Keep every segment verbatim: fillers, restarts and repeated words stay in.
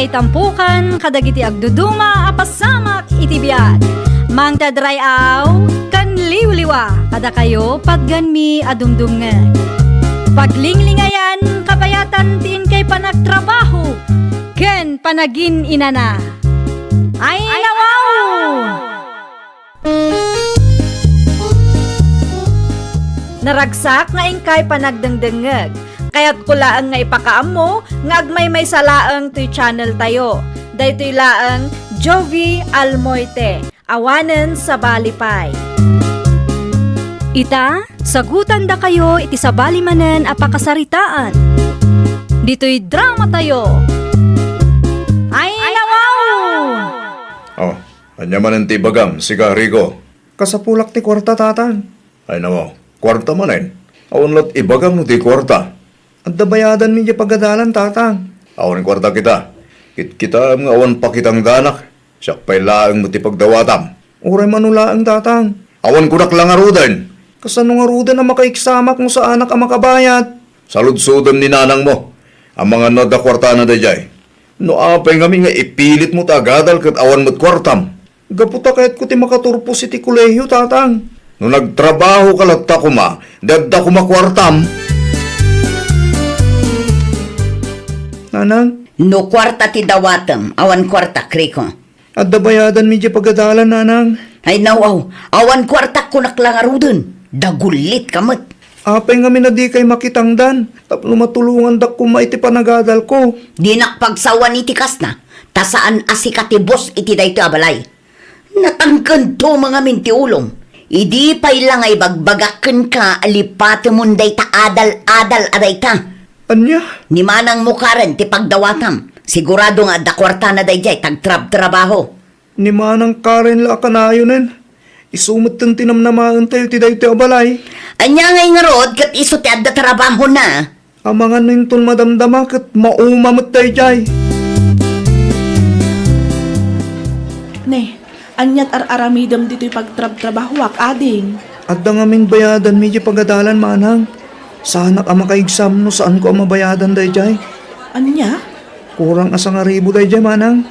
Itampukan kadagiti agduduma a pasamak iti biag. Mangted ray-aw ken liwliwa kadakayo patganmi a dumdumngeg. Paglinglingayan, kabayatan ti inkay panagtrabaho ken panagin-inana. Ay, nawaw! Naragsak nga inkay panagdengdengngeg. Kayatko laeng nga ipakaammo nga agmaymaysa laeng toy channel tayo. Daytoy laeng Jovie Almoite, awanen sabali pay. Ita, sagutandakayo iti sabali manen a pakasaritaan. Ditoy drama tayo. Ay, nawaw! Oh, ania manen ti ibagam, sika, Rico? Kasapulak ti kuarta, Tatang. Ay, nawaw, kuarta manen. Awan la't ibagam no ti kuarta. Adda bayadanmi diay pagadalan, Tatang. Awan kuarta kita. Kitkitaem nga awan pakitangdanak. Siak pay laeng met ti pagdawatam. Uray mano laeng, Tatang. Awan kunak la ngaruden. Kasano ngaruden a makaigsamak no saanak a makabayad? Saludsodem ni nanangmo. Amangan no adda kuartana daydiay. No apay ngamin nga ipilitmo ti agadal ket awan met kuartam? Gapu ta kayatko ti makaturpos iti kolehio, Tatang. No nagtrabahoka latta koma, di adda koma kuartam. Nanang? No kuarta ti dawatem, awan kuartak, Rico. Adda bayadanmi diay pagadalan, Nanang. Ay, nawaw, awan kuartak kunak la ngaruden. Dagullitka met. Apay ngamin a dikay makitangdan tapno matulongandak koma iti panagadalko? Dinak pagsawan iti kasta, ta saan a sika ti boss iti daytoy a balay. Natangkento ngamin ti ulom. Idi pay la nga ibagbagak kenka a lipatemon dayta adal-adal a dayta. Ania? Ni manangmo Karen ti pagdawatam. Sigurado nga adda kuartana daydiay ta agtrabtrabaho. Ni manang Karen la a kanayonen. Isu metten ti namnamaentayo iti daytoy a balay. Ania ngay ngarud ket isu ti adda trabahona? Amangan no inton madamdama ket mauma met daydiay. Ne, aniat ar-aramidem ditoy pagtrabtrabahoak, ading? Adda ngamin bayadanmi diay pagadalan, manang. Saanak a makaigsam no saanko a mabayadan daydiay. Ania? Kurang a sangaribu daydiay, manang.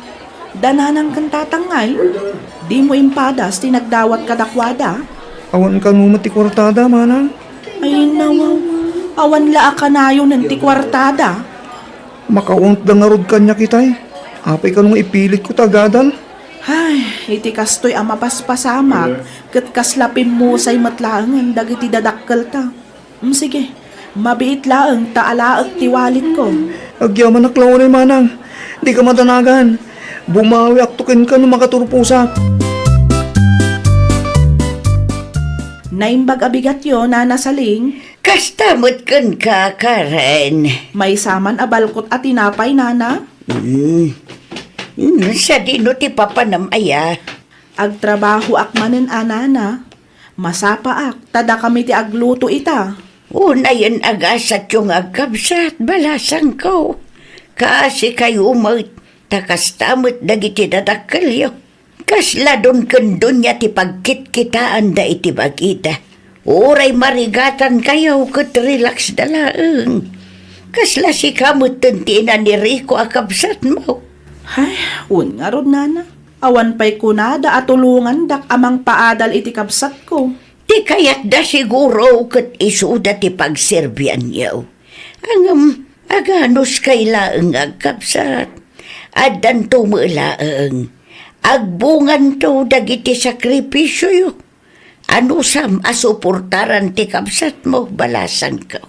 Da nanang ken tatang ngay? Dimo impadas ti nagdawat kadakuada? Awan kano met ti kuartada, manang. Ay, nawaw. Awan la a kanayonen ti kuartada. Makaunotda ngarud kaniak itay. Apay kano nga ipilitko ti agadal? Ay, iti kastoy a mapaspasamak, ket kasla pimmusay met laengen dagiti dadakkelta. Mm, sige, mabiit laeng ta alaek ti walitko. Agyamanak la unay, manang. Dika madanagan. Bumawiakto kenka no makaturposak. Naimbag a bigatyo, Nana Saling. Kasta met kenka, Karen. Maysa man a balkot a tinapay, Nana. Mm. Mm, sadino ti papanam aya? Agtrabahoak manen a, Nana. Masapaak, ta dakami ti agluto ita. Unayen a gasatyo nga agkabsat, balasangko. Kaasikayo met, ta kasta met dagiti dadakkelyo. Kasla don ken donia ti pagkitkitaanda iti bagida. Uray marigatankayo ket relaxda laeng. Kasla sika metten ti ina ni Rico a kabsatmo. Ay, wen ngarud, Nana. Awan pay kunada a tulongandak a mangpaadal iti kabsatko. Ti kayatda siguro ket isuda ti pagserbianyo. Ngem aganuskay laeng nga agkabsat. Addanto met laeng. Agbunganto dagiti sakripisioyo. Anusam a suportaran ti kabsatmo, balasangko.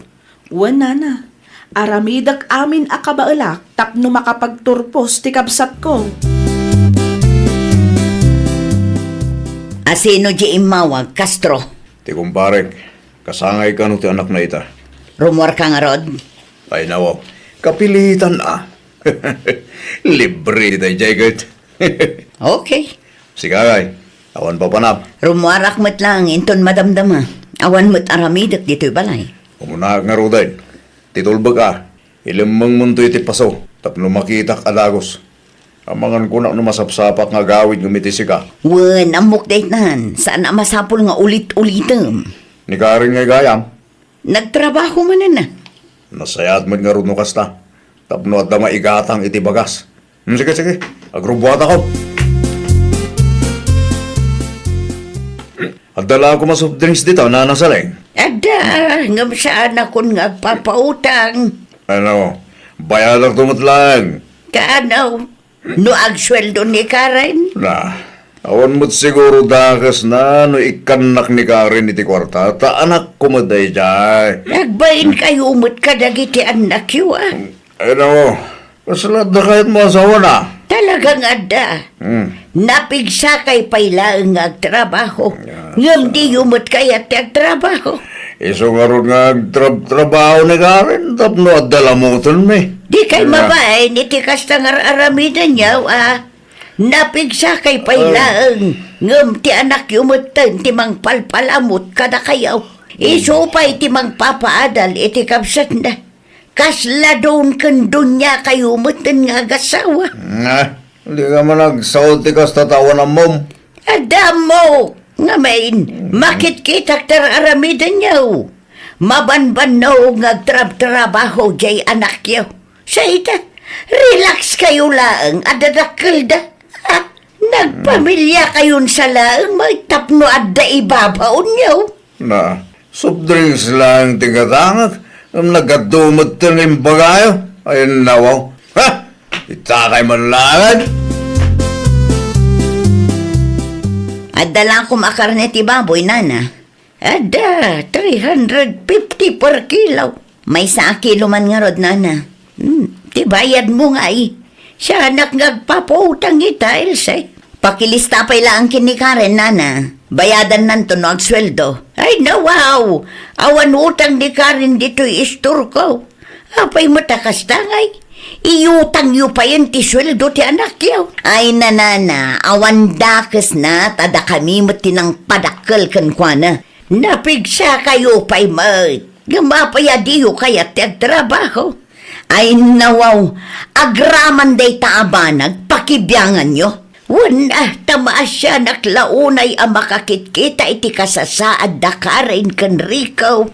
Wen, Nana. Aramidek amin a kabaelak tapno makapagturpos ti kabsatko. Asino di immawag, Castro? Ti kumparek. Kasangay kano ti anakna ita? Rummuarka ngarud? Ay, nawaw. Kapilitan a. Libre daydiay ket. Okay. Sika ngay, awan papanam. Rummuarak met laeng inton madamdama. Awan met aramidek ditoy balay. Umunaak ngaruden. Ti tulbek a, ilemmengmonto iti paso tapno makitak a dagus. Amangan kunak no masapsapak nga agawid ngem iti sika. Wen, ammok daytan. Saan a masapul nga ulit-ulitem. Ni Karen ngay gayam? Nagtrabaho manen a. Nasayaat met ngarud no kasta. Tapno adda maigatang iti bagas. Hmm, sige, sige. Agrubuatakon. Adda la koma soft drinks dita, Nana Saleng? Adda, ngem saanakon nga agpapautang. Ano? Bayadakto met laeng. Kaano? No agsueldo ni Karen? Na, awan met siguro dakesna no ikkannak ni Karen iti kuarta, ta anakko met daydiay. Agbainkayo met kadagiti annakyo, a? Ay, nako, kasla adda kayatmo a asawana? Talaga nga adda. Hmm. Napigsakay pay laeng nga agtrabaho. Ah. Ngem diyo met kayat ti agtrabaho. Isu ngarud nga agtrab-trabaho ni Karen tapno adda lamutenmi. Di kay mabain iti kasta nga ar-aramidenyo, a? Napigsakay pay laeng, ngem ti anakyo metten ti mangpalpalamut kadakayo. Isu pay ti mangpapaadal iti kabsatna. Kasla don ken duniakayo metten nga agasawa. Ah, dika man agsao ti kasta ta awan ammom. Adda ammok, ngamin, makitkitak ti ar-aramidenyo. Mabanbannog nga agtrabtrabaho diay anakyo. Sa ita, relax kayo laeng a dadakkelda. Ha? Nagpamiliakayon sa laeng met tapno adda ibabaonyo. Na, soft drinks laeng ti gatangek, ngem nagadu met ti imbagayo. Ay, nawaw. Ha? Itakay man laeng. Adda la koma karne ti baboy, nana. Adda, three hundred fifty per kilo. Maysa a kilo man ngarud, nana. Hmm, ti bayadmo ngay. Sianak nga agpapautang ita, Else. Pakilista pay laeng ken ni Karen, nana. Bayadannanto no agsueldo. Ay, nawaw! Awan utang ni Karen ditoy istorko. Apay met a kasta ngay? Iutangyo payen ti sueldo ti anakyo. Ay, nanana, awan dakesna, ta dakami met ti nangpadakkel kenkuana. Napigsakayo pay met. Ngem apay a diyo kayat ti agtrabaho? Ay, nawaw, agraman dayta a banag, pakibianganyo. Wen, ah, ta maasianak la unay a makakitkita iti kasasaad da Karen ken Rico.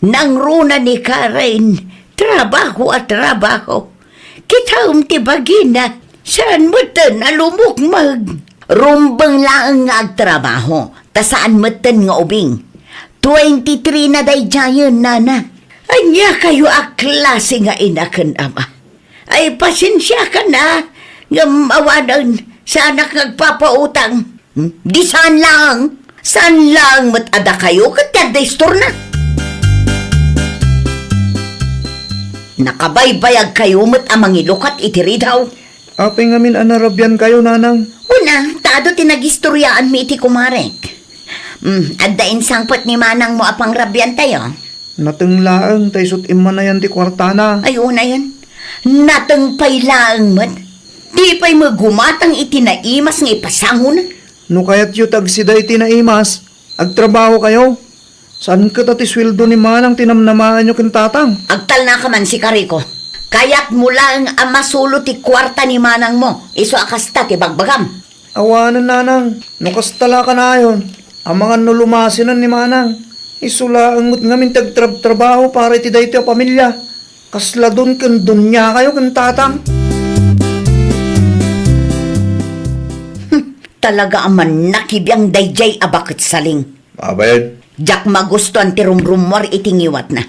Nangruna ni Karen, trabaho a trabaho. Kitaem ti bagina, saan metten a lumukmeg. Rumbeng laeng nga agtrabaho, ta saan metten nga ubing. Twenty-three na daydiayen, nana. Ania kayo a klase nga ina ken ama? Ay, pasensiakan a, ngem awanen, saanak nga agpapautang. Hmm? Di saan laeng, saan laeng met a dakayo ket ti adda istorna. Nakabaybayag kayo met a mangilukat iti ridaw. Apay ngamin a narabian kayo, nanang? Una, ta adu ti nagistoriaanmi iti kumarek. Hmm, adda insangpet ni manangmo a pangrabian tayo? Nateng laeng ta isut' immanayan ti kuartana. Ay, unayen. Nateng pay laeng met. Di pay met gumatang iti naimas nga ipasangona. No kayatyo ti agsida iti naimas, agtrabaho kayo. Saan ket a ti sueldo ni manang ti namnamaenyo ken tatang? Agtalnaka man, Rico. Kayatmo laeng a masulo ti kuarta ni manangmo, isu a kasta ti bagbagam. Awanen, nanang, no kasta la kanayon, amangan no lumasinen ni manang. Isu laeng met ngamin ti agtrabtrabaho para iti daytoy a pamilia. Kasla don ken duniakayo ken tatang. Hmm, talaga a mannakibiang daydiay a baket, Saling. Abayan. Diak magustuan ti rumrummuar iti ngiwatna.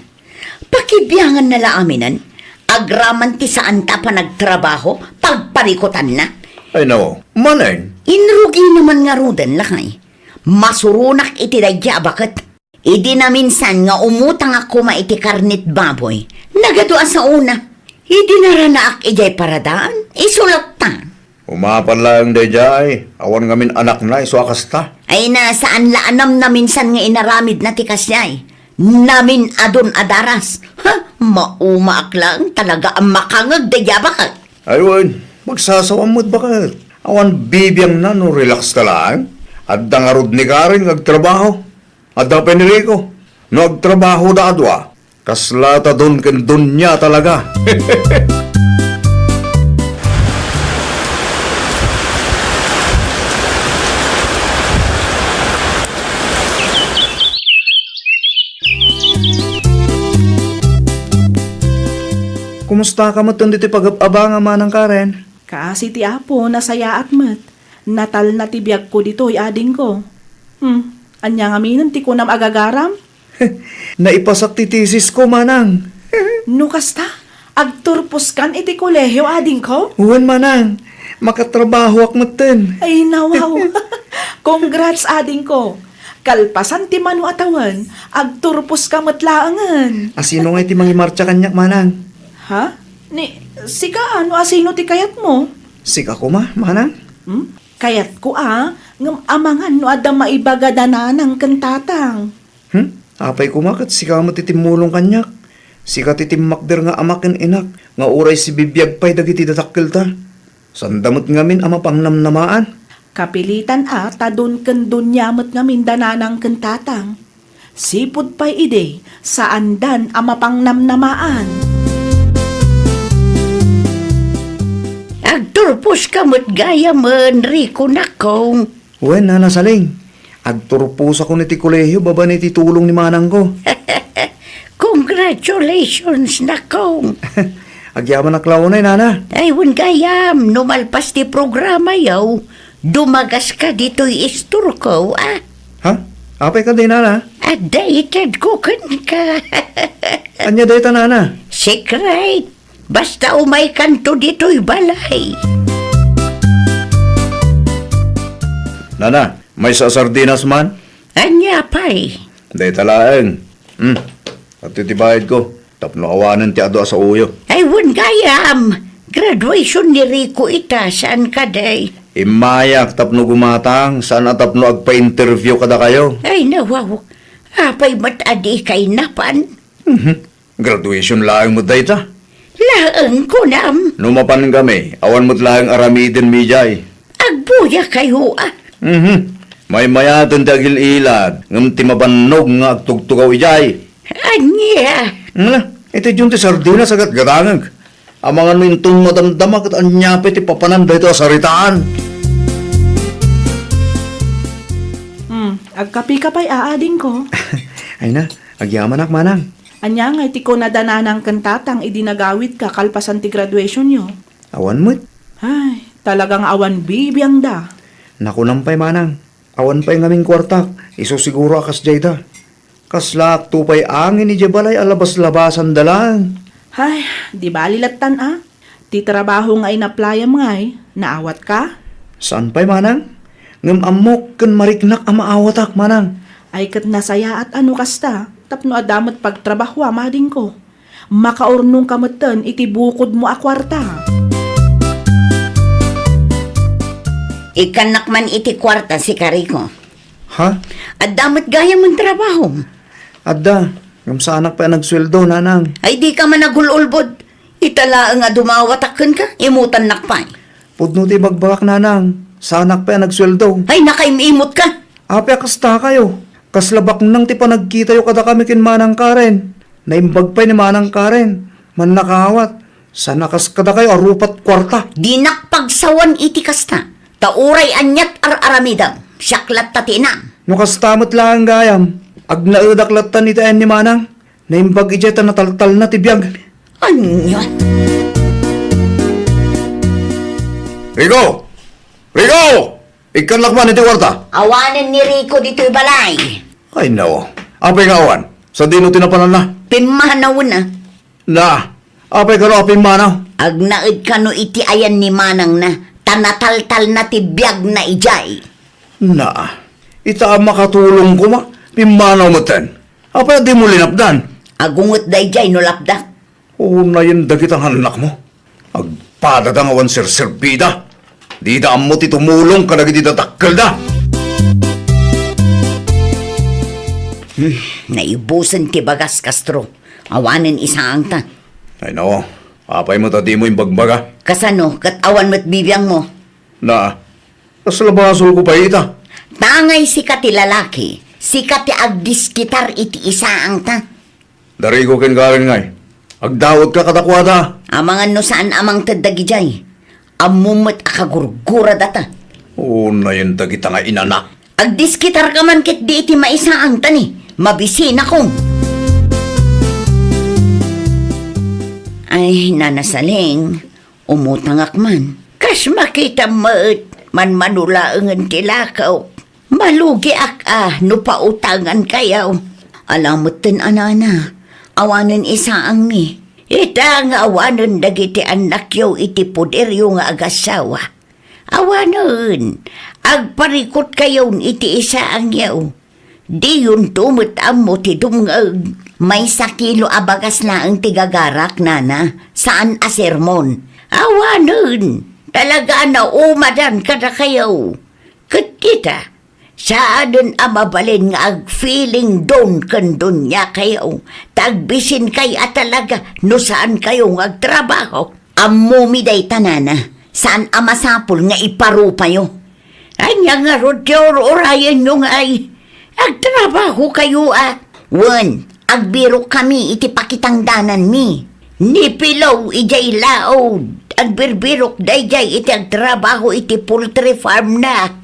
Pakibianganna la aminen, agraman ti saanta a panagtrabaho, pagparikutanna. Ay, nao, manen? Inrugina man ngaruden, lakay. Masuronak iti daydiay a baket. Idi naminsan nga umutangak koma iti karnit baboy, nagadu a saona. Idi naranaak idiay paradaan, isu latta. Umapan laeng daydiay, awan ngamin anakna isu a kasta. Ay na, saan la a namnaminsan nga inaramidna ti kasdiay. Namin-adun a daras. Ha? Maumaak laeng talaga a makangeg daydiay a baket. Ay wen, magsasawam met baket. Awan bibiangna no relax ta laeng. Adda ngarud ni Karen nga agtrabaho. Adda pay ni Rico. No agtrabahoda a dua, kasla ta don ken dunia talaga. Kumusta ka met ditoy pagab-abang a manang Karen? Kaasi ti Apo, nasayaat met. Natalna ti biagko ditoy, adingko. Hmm, ania ngamin ti kunam a gagaram? Naipasak ti tesisko, manang. No kasta, agturposkan iti kolehio, adingko? Wen, manang. Makatrabahoak metten. Ay, nawaw. Congrats, adingko. Kalpasan ti mano a tawen, agturposka met laengen. Asino ngay ti mangimartsa kaniak, manang? Ha? Ni, sika, no asino ti kayatmo? Sika koma, manang? Hmm? Kayatko a, ngem amangan no adda maibaga da nanang ken tatang. Hmm? Apay koma ket sika met ti timmulong kaniak. Sika ti timmakder nga ama ken inak, nga uray sibibiag pay dagiti dadakkelta. Sanda met ngamin a mapangnamnamaan. Kapilitan a ta don ken donia met ngamin da nanang ken tatang. Sipud pay idi, saandan a mapangnamnamaan. Agturposka met gayamen, Rico, nakong. Wen, Nana Saling. Agturposakon iti kolehio babaen iti tulong ni manangko. Congratulations, nakong. Agyamanak la unay, Nana. Ay, wen gayam, no malpas ti programayo, dumagaska ditoy istorko, a? Ha? Apay kadi, Nana? Adda itedko kenka. Ania dayta, Nana? Secret. Basta umaykanto ditoy balay. Nana, maysa a sardinas man? Ania pay? Dayta laeng. Hmm. Adtoy ti bayadko. Tapno awanen ti adu a saoyo. Ay, wen gayam. Graduation ni Rico ita, saan kadi? Immayak tapno gumatang, saan a tapno agpa-interview kadakayo. Ay, nawaw. Apay met a dika napan? Mhm. Graduation laeng met dayta. Laeng kunam? No mapankami, awan met laeng aramidenmi idiay. Agbuyakayo, a? Mhm. Maymayaten ti agil-ilad, ngem ti mabannog nga agtugtugaw idiay. Ania? Ala, iti diyon ti sardinas a gatgatangek. Amangan no inton madamdama ket ania pay ti papanan daytoy a saritaan. Hmm, agkapika pay, a, adingko. Ay na, agyamanak, manang. Ania ngay ti kunada nanang ken tatang idi nagawidka kalpasan ti graduationyo? Awan met. Ay, talaga nga awan bibiangda. Nakunam pay, manang. Awan pay ngamin kuartak, isu siguro a kasdiayda. Kaslaakto pay angin idiay balay a labas-labasanda laeng. Ay, di bali lattan a. Ti trabaho nga inaplayam ngay, naawatka? Saan pay, manang? Ngem ammok ken mariknak a maawatak, manang. Ay ket nasayaat a no kasta, tapno adda met pagtrabahoam, adingko. Makaurnongka metten iti bukodmo a kuarta. Ikkannak man iti kuarta, sika Rico. Ha? Adda met gayam a trabahom. Adda, ngem saanak pay a nagsueldo, nanang. Ay, dika man agul-ulbod. Ita laeng a dumawatak kenka, imutannak pay. Pudno ti ibagbagak, nanang. Saanak pay a nagsueldo. Ay, nakaim-imutka. Apay a kastakayo? Kasla baknang ti panagkitayo kadakami ken Manang Karen. Naimbag pay ni Manang Karen. Mannakaawat. Saan a kas kadakayo a rupat kuarta. Dinak pagsawan iti kasta. Ta uray aniat ar-aramidem, siak latta ti inam. No kasta met laeng gayam, agnaedak lattan iti ayan ni Manang. Naimbag idiay ta nataltalna ti biag. Ania? Rico! Rico! Ikkannak man iti kuarta. Awanen ni Rico ditoy balay. Ay, nao. Apay nga awan? Sadino ti napananna? Pimmanawen a. Na, apay kano a pimmanaw? Agnaed kano iti ayan ni manangna, ta nataltalna ti biagna idiay. Na, ita a makatulong koma, pimmanaw metten. Apay a dimo linapdan? Agunget daydiay no lapdak. Unayen dagita nga annakmo. Agpadada nga awan serserbida. Dida ammo ti tumulong kadagiti dadakkelda. Hmm, naibusen ti bagas, Castro. Awanen isaangta. Ay, nao. Apay met a dimo imbagbaga? Kasano, ket awan met bibiangmo? Na, kasla basolko pay ita? Tangay sika ti lalaki, sika ti agdiskitar iti isaangta. Da Rico ken Karen ngay, agdawatka kadakuada. Amangan no saan a mangted dagidiay. Ammom met a kagurguradata. Unayen dagita nga inana. Agdiskitarka man ketdi iti maisaangta ni, mabisinakon. Ay, Nana Saling, umutangak man. Kas makitam met, manmano laengen ti lakawk. Malugiak a no pautangankayo. Ala metten a nana, awanen isaangmi. Ita nga awanen dagiti annakyo iti poderyo nga agasawa. Awanen, agparikutkayon iti isaangyo. Diyonto met ammo ti dumngeg. Maysa kilo a bagas laeng ti gagarak, nana. Saan a sermon. Awanen, talaga a naumadan kadakayo. Ket kita, saanen a mabalin nga ag-feeling down ken duniakayo, ta agbisinkay a talaga no saankayo nga agtrabaho. Ammomi dayta, nana. Saan a masapul nga iparupayo. Ania ngarud ti ur-urayenyo ngay? Agtrabahokayo a. Wen, agbirokkami iti pakitangdananmi. Ni Pilaw idiay laod, agbirbirok daydiay iti agtrabaho iti poultry farm na.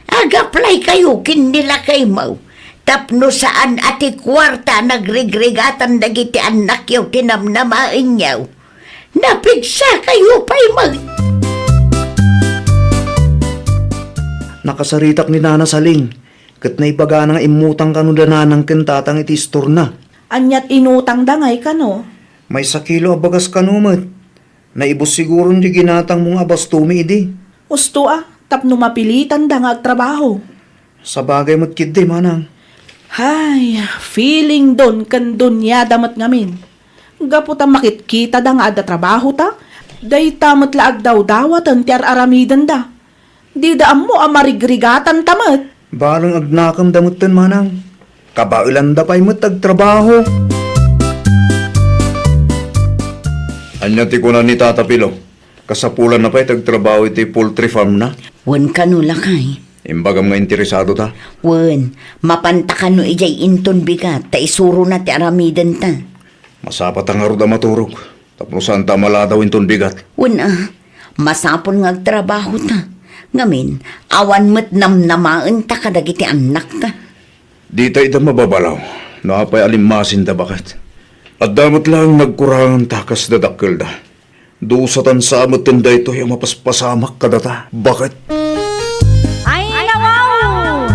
Ag-applykayo ken ni lakaymo tapno saan a ti kuarta a nagrigrigatan dagiti annakyo ti namnamaenyo. Napigsakayo pay met. Nakasaritak ni Nana Saling, ket naibagana nga immutang kano da nanang ken tatang iti istorna. Aniat inutangda ngay kano? Maysa kilo a bagas kano met. Naibus siguron ti ginatangmo nga abastumi idi. Usto a, tapno mapilitanda nga agtrabaho. Sabagay met ketdi, manang. Hay, feeling down ken duniada met ngamin. Gapu ta makitkitada nga adda trabahota, dayta met la agdawdawaten ti ar-aramidenda. Dida ammo a marigrigatanta met. Bareng agnakemda metten, manang. Kabaelanda pay met agtrabaho. Ania ti kuna ni Tata Pilo? Kasapulanna pay ti agtrabaho iti poultry farm na? Wen kano, lakay. Imbagam nga interesado ta? Wen, mapanta kano idiay inton bigat ta isurona ti aramidenta. Masapata ngarud a maturog, tapno saanta a maladaw inton bigat. Wen a, masapul nga agtrabaho ta. Ngamin, awan met namnamaenta kadagiti annakta. Dita ida mababalaw, no apay a limmasinda baket. Adda met laeng nagkurangan ta kas dadakkelda. Dusa tan sa metten daytoy a mapaspasamak kadata. Baket? Ay, nawaw!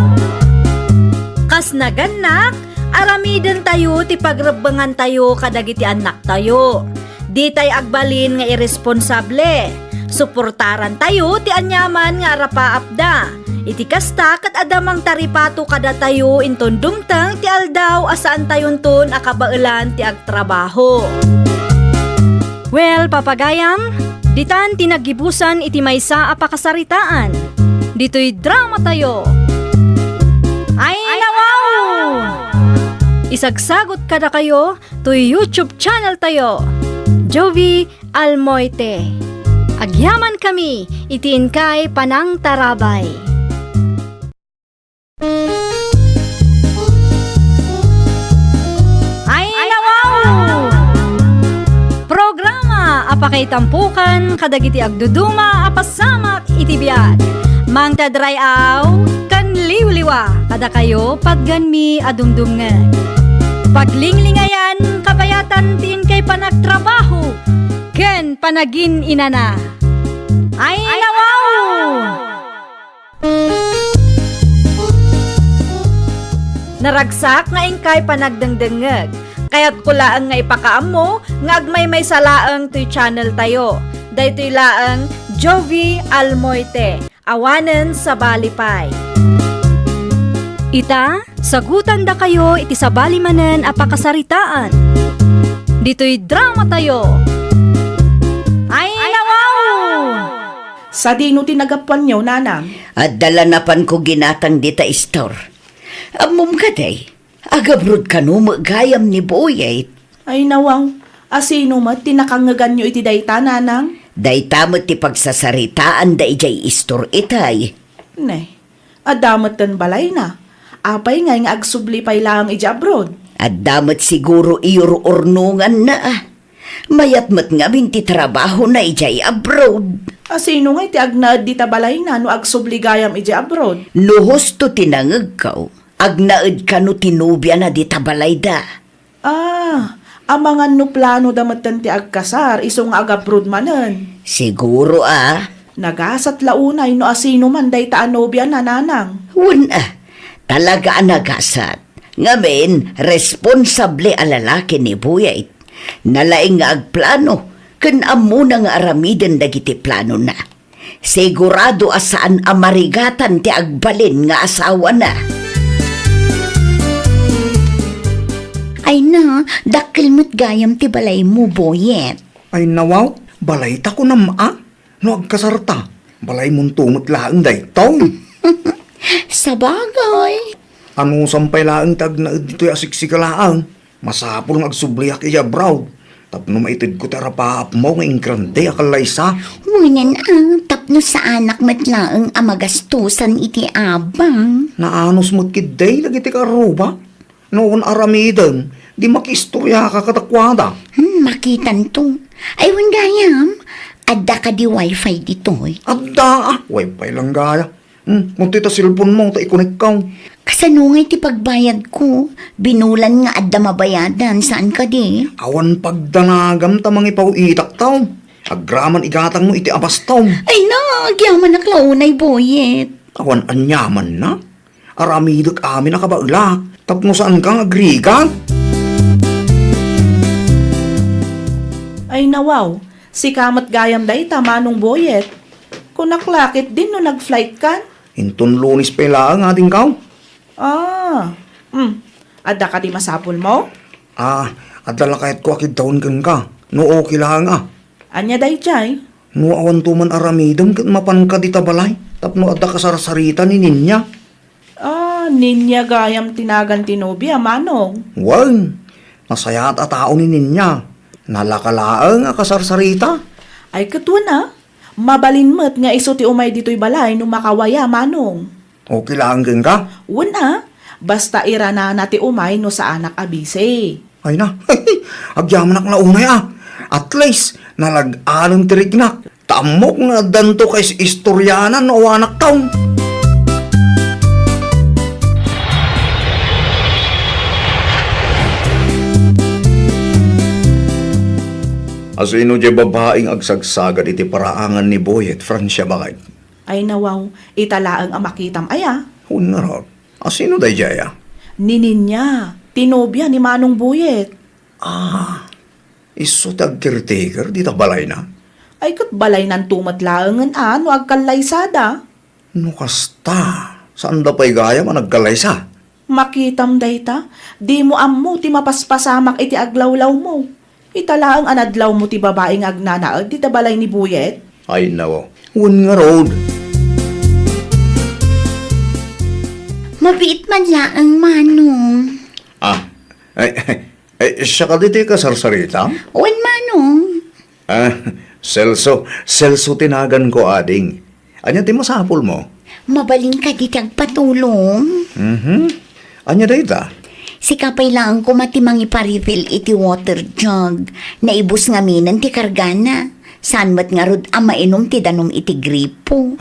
Kas nagannak, aramidentayo ti pagrebbengantayo kadagiti annaktayo. Ditay agbalin nga irresponsable. Suportarantayo ti aniaman nga arapaapda. Iti kasta, ket adda mangtaripato kadatayo inton dumteng ti aldaw a saantayonton a kabaelan ti agtrabaho. Well, papagayam, ditan ti naggibusan iti maysa a pakasaritaan. Ditoy dramatayo. Ay, nawaw! Isagsagot kadakayo toy YouTube channel tayo, Jovi Almoite. Agyamankami iti inkay panangtarabay. Ay, nawaw! Programa a pakaitampukan kadagiti agduduma a pasamak iti biag. Mangted ray-aw ken liwliwa kadakayo, patganmi a dumdumngeg. Paglinglingayan, kabayatan ti inkay panagtrabaho ken panagin-inana. Ay, nawaw! Naragsak nga inkay panagdengdengngeg. Kayatko laeng nga ipakaammo nga agmaymaysa laeng toy channel tayo. Daytoy laeng Jovi Almoite. Awanen sabali pay. Ita, sagutandakayo iti sabali manen a pakasaritaan. Ditoy dramatayo. Ay, nawaw! Sadino ti nagapuanyo, nanang? Adda la napanko ginatang dita istor. Ammom kadi, agabroad kano met gayam ni Boyet. Ay, nawaw. Asino met ti nakangngeganyo iti dayta, nanang? Dayta met ti pagsasaritaanda idiay istor itay. Ne, adda metten balayna. Apay ngay nga agsubli pay laeng idiay abroad? Adda met siguro iyur-urnonganna, a. Mayat met ngamin ti trabahona idiay abroad. Asino ngay ti agnaed dita balayna no agsubli gayam idiay abroad? No husto ti nangegko, agnaed kano ti nobiana dita balayda. Ah, amangan no planoda metten ti agkasar isu nga agabroad manen. Siguro, a. Nagasat la unay no asino man dayta a nobiana, nanang. Wen a, talaga a nagasat. Ngamin, responsable a lalaki ni Buyet. Nalaing nga agplano, ken ammona nga aramiden dagiti planona. Sigurado a saan a marigatan ti agbalin nga asawana. Ay na, dakkel met gayam ti balaymo, Boyet. Ay nawaw, balayta kunam a? No agkasarta, balaymonto met laeng daytoy. Sabagay. Anusam pay laeng ti agnaed ditoy a siksika laeng. Masapul nga agsubliak iti abroad tapno maitedko ti arapaapmo nga ingrande a kallaysa. Wen a, tapno saanak met laeng a magastosan iti abang. Naanus met ketdi dagiti kaarruba. No awan aramidem, di makiistoriaka kadakuada. Hmm, makitanto. Ay, wen gayam, adda kadi wifi ditoy? Adda, ah, wifi lang gaya. Hmm, kuntoy ta cellphone mo, ta ikonekkaw. Kasano ngay ti pagbayadko? Binulan nga adda mabayadan, saan kadi? Awan pagdanagam ta mangipaw-itak taw. Agraman igatangmo iti abastom. Ay na, agyamanak la unay, Boyet. Awan anyaman na. Aramidek amin a kabaelak, tapno saanka nga agrigat. Ay nawaw, sika met gayam dayta, Manong Boyet. Kunak la ketdin no nag-flight kan? Inton Lunes pay laeng, adingkaw. Ah, hmm. Adda kadi masapulmo? Ah, adda la kayatko a kiddawen kenka. No okay laeng a. Ania daydiay? No awanto man aramidem ket mapanka dita balay, tapno adda kasarsarita ni Ninya. Ah, Ninya gayam ti nagan ti nobia, Manong. Wen, nasayaat a tao ni Ninya. Nalaka laeng a kasarsarita. Ay, ket wen a, mabalin met nga isu ti umay ditoy balay no makawaya, Manong. Okay laeng kenka? Wen a, basta iranana ti umay no saanak a bisi. Ay na, agyamanak la unay a. At least, nalag-anen ti riknak. Ta ammok nga addanto kais-istorianan no awanak taw. Asino diay babaeng agsagsagad iti paraangan ni Boyet, Francia, baket? Ay nawaw, ita laeng a makitam aya. Wen ngarud, asino daydiay a? Ni Ninya, ti nobia ni Manong Boyet. Ah, isu ti agcaretaker dita balayna? Ay, ket balaynanto met laengen a no agkallaysada. No kasta, saanda pay gayam a nagkallaysa? Makitam dayta, dimo ammo ti mapaspasamak iti aglawlawmo. Ita laeng a nadlawmo ti babai nga agnanaed dita balay ni Boyet? Ay, nawaw. Wen ngarud. Mabiit man laeng, Manong. Ah, ay, ay, siak kadi ti kasarsarita? Wen, Manong. Ah, Celso, Celso ti naganko, ading. Ania ti masapulmo? Mabalin kadi ti agpatulong? Mhm. Ania dayta? Sika pay laeng koma ti mangipa-refill iti water jug. Naibus ngaminen ti kargana. Saan met ngarud a mainum ti danum iti gripo.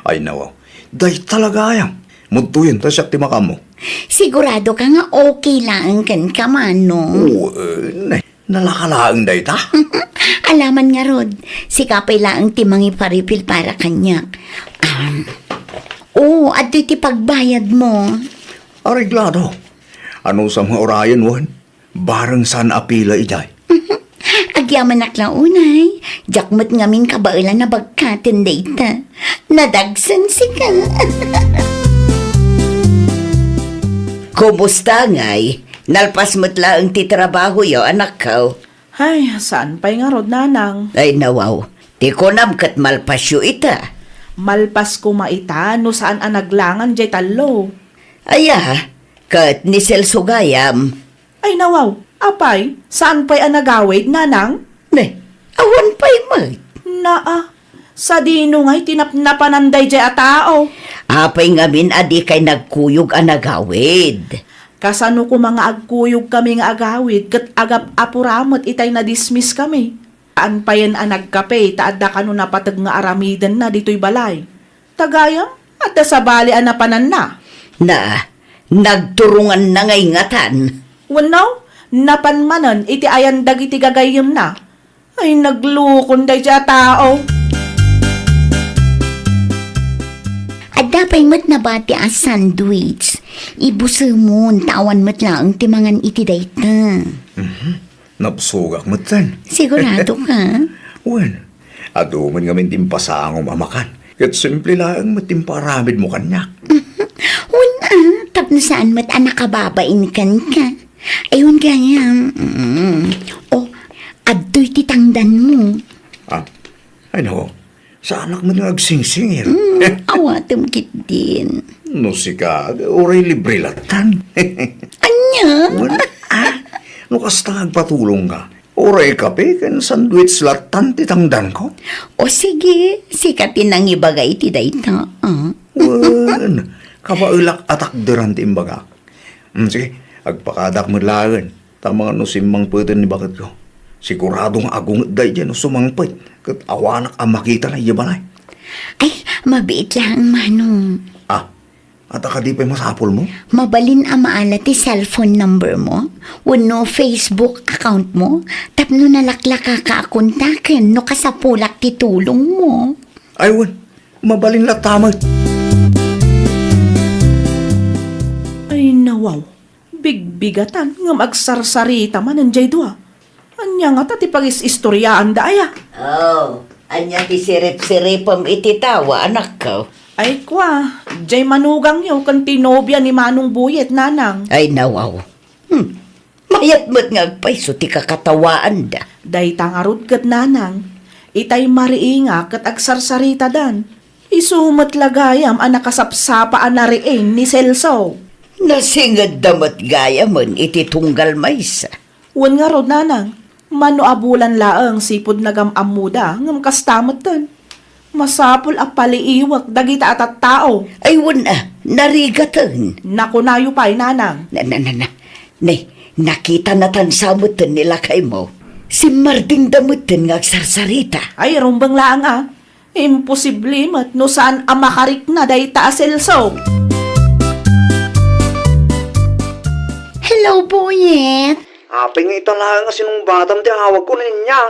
Ay, nawaw. Dayta la gayam. Mudtoyen ta siak ti makaammo. Sigurado ka nga okay laeng kenka, Manong? Wen. Nalaka laeng dayta? Alaman ngarud, sika pay laeng ti mangipa-refill para kaniak. Um, oh, adtoy ti pagbayadmo. Areglado. Anusam nga urayen, wen? Bareng saan a pila idiay. Agyamanak la unay, diak met ngamin kabaelan a bagkaten dayta. Nadagsen sika. Kumusta ngay? Nalpas met laeng ti trabahoyo, anakko. Ay, saan pay ngarud, nanang? Ay, nawaw. Ti kunam ket malpasyo ita. Malpas koma ita no saan a naglangan diay tallo. Aya, ket ni Celso gayam. Ay, nawaw. Apay, saan pay a nagawid, nanang? Ne, awan pay met. Naa, sadino ngay ti napnapanan daydiay a tao? Apay ngamin a dikay nagkuyog a nagawid? Kasano koma nga agkuyogkami nga agawid ket agap-apura met itay nadismiskami? Saan payen a nagkape ta adda kano napateg nga aramidenna ditoy balay. Ta gayam, adda sabali a napananna. Na, nagturonganna nga ingatan. Wenno, napan manen iti ayan dagiti gagayyemna. Ay, naglukon daydiay a tao. Adda pay met nabati a sandwich. Ibusemon, ta awan met laeng ti mangan iti dayta. Mhm. Nabsogak metten. Sigurado ka? Wen, adu met ngamin ti impasangom a makan. Ket simple laeng met ti impaaramidmo kaniak. Wen a, tapno saan met a nakababain kenka. Ay, wen gayam. Mm. O, adtoy ti tangdanmo. Ah, ay nako. Saanak met nga agsingsingir. Mm, awatem ketdin. No sika, uray libre lattan. Ania? Wen, ah, no kasta nga agpatulongka, uray kape ken sandwich lattan ti tangdanko. O sige, sika ti nangibaga iti dayta, ah. Wen, kabaelak a takderan ti imbagak. Mm, sige, agpakadak met laeng. Ta amangan no simmangpeten ni baketko. Sigurado nga agungetda idiay no sumangpet, ket awanak a makitana idiay balay. Ay, mabiit laeng, Manong. Ah, adda kadi pay masapulmo? Mabalin a maala ti cellphone number mo wenno Facebook account mo tapno nalaklakaka a kontaken no kasapulak ti tulongmo. Ay, wen, mabalin latta met. Ay, nawaw. Bigbigatan ngem agsarsarita manen jay dua. Ania ngata ti pagis-istoriaanda aya? Oh, ania ti sirip-siripem iti tawa, anakko? Ay kua, jay manugangyo ken ti nobia ni Manong Buyet, nanang. Ay, nawaw. Hmm. Mayat met nga agpayso ti kakatawaanda. Dayta ngarud ket, nanang, itay mariinga ket agsarsaritadan. Isu met la gayam a nakasapsapa a nariing ni Celso. Nasingedda met gayamen iti tunggal maysa. Wen ngarud, nanang, mano a bulan laeng sipud nagam-ammoda ngem kasta metten. Masapul a paliiwek dagita a tattao. Ay, wen a, narigaten. Nakunayo pay, nanang. Na, na, na, na. Ne, nakitanatan sa metten ni lakaymo. Simmardingda metten nga agsarsarita. Ay, rumbeng laeng a. Imposible met no saan a makarikna dayta a Celso. Hello, Boyet. Apay nga ita laeng a sinungbatam ti awagko, Nenya?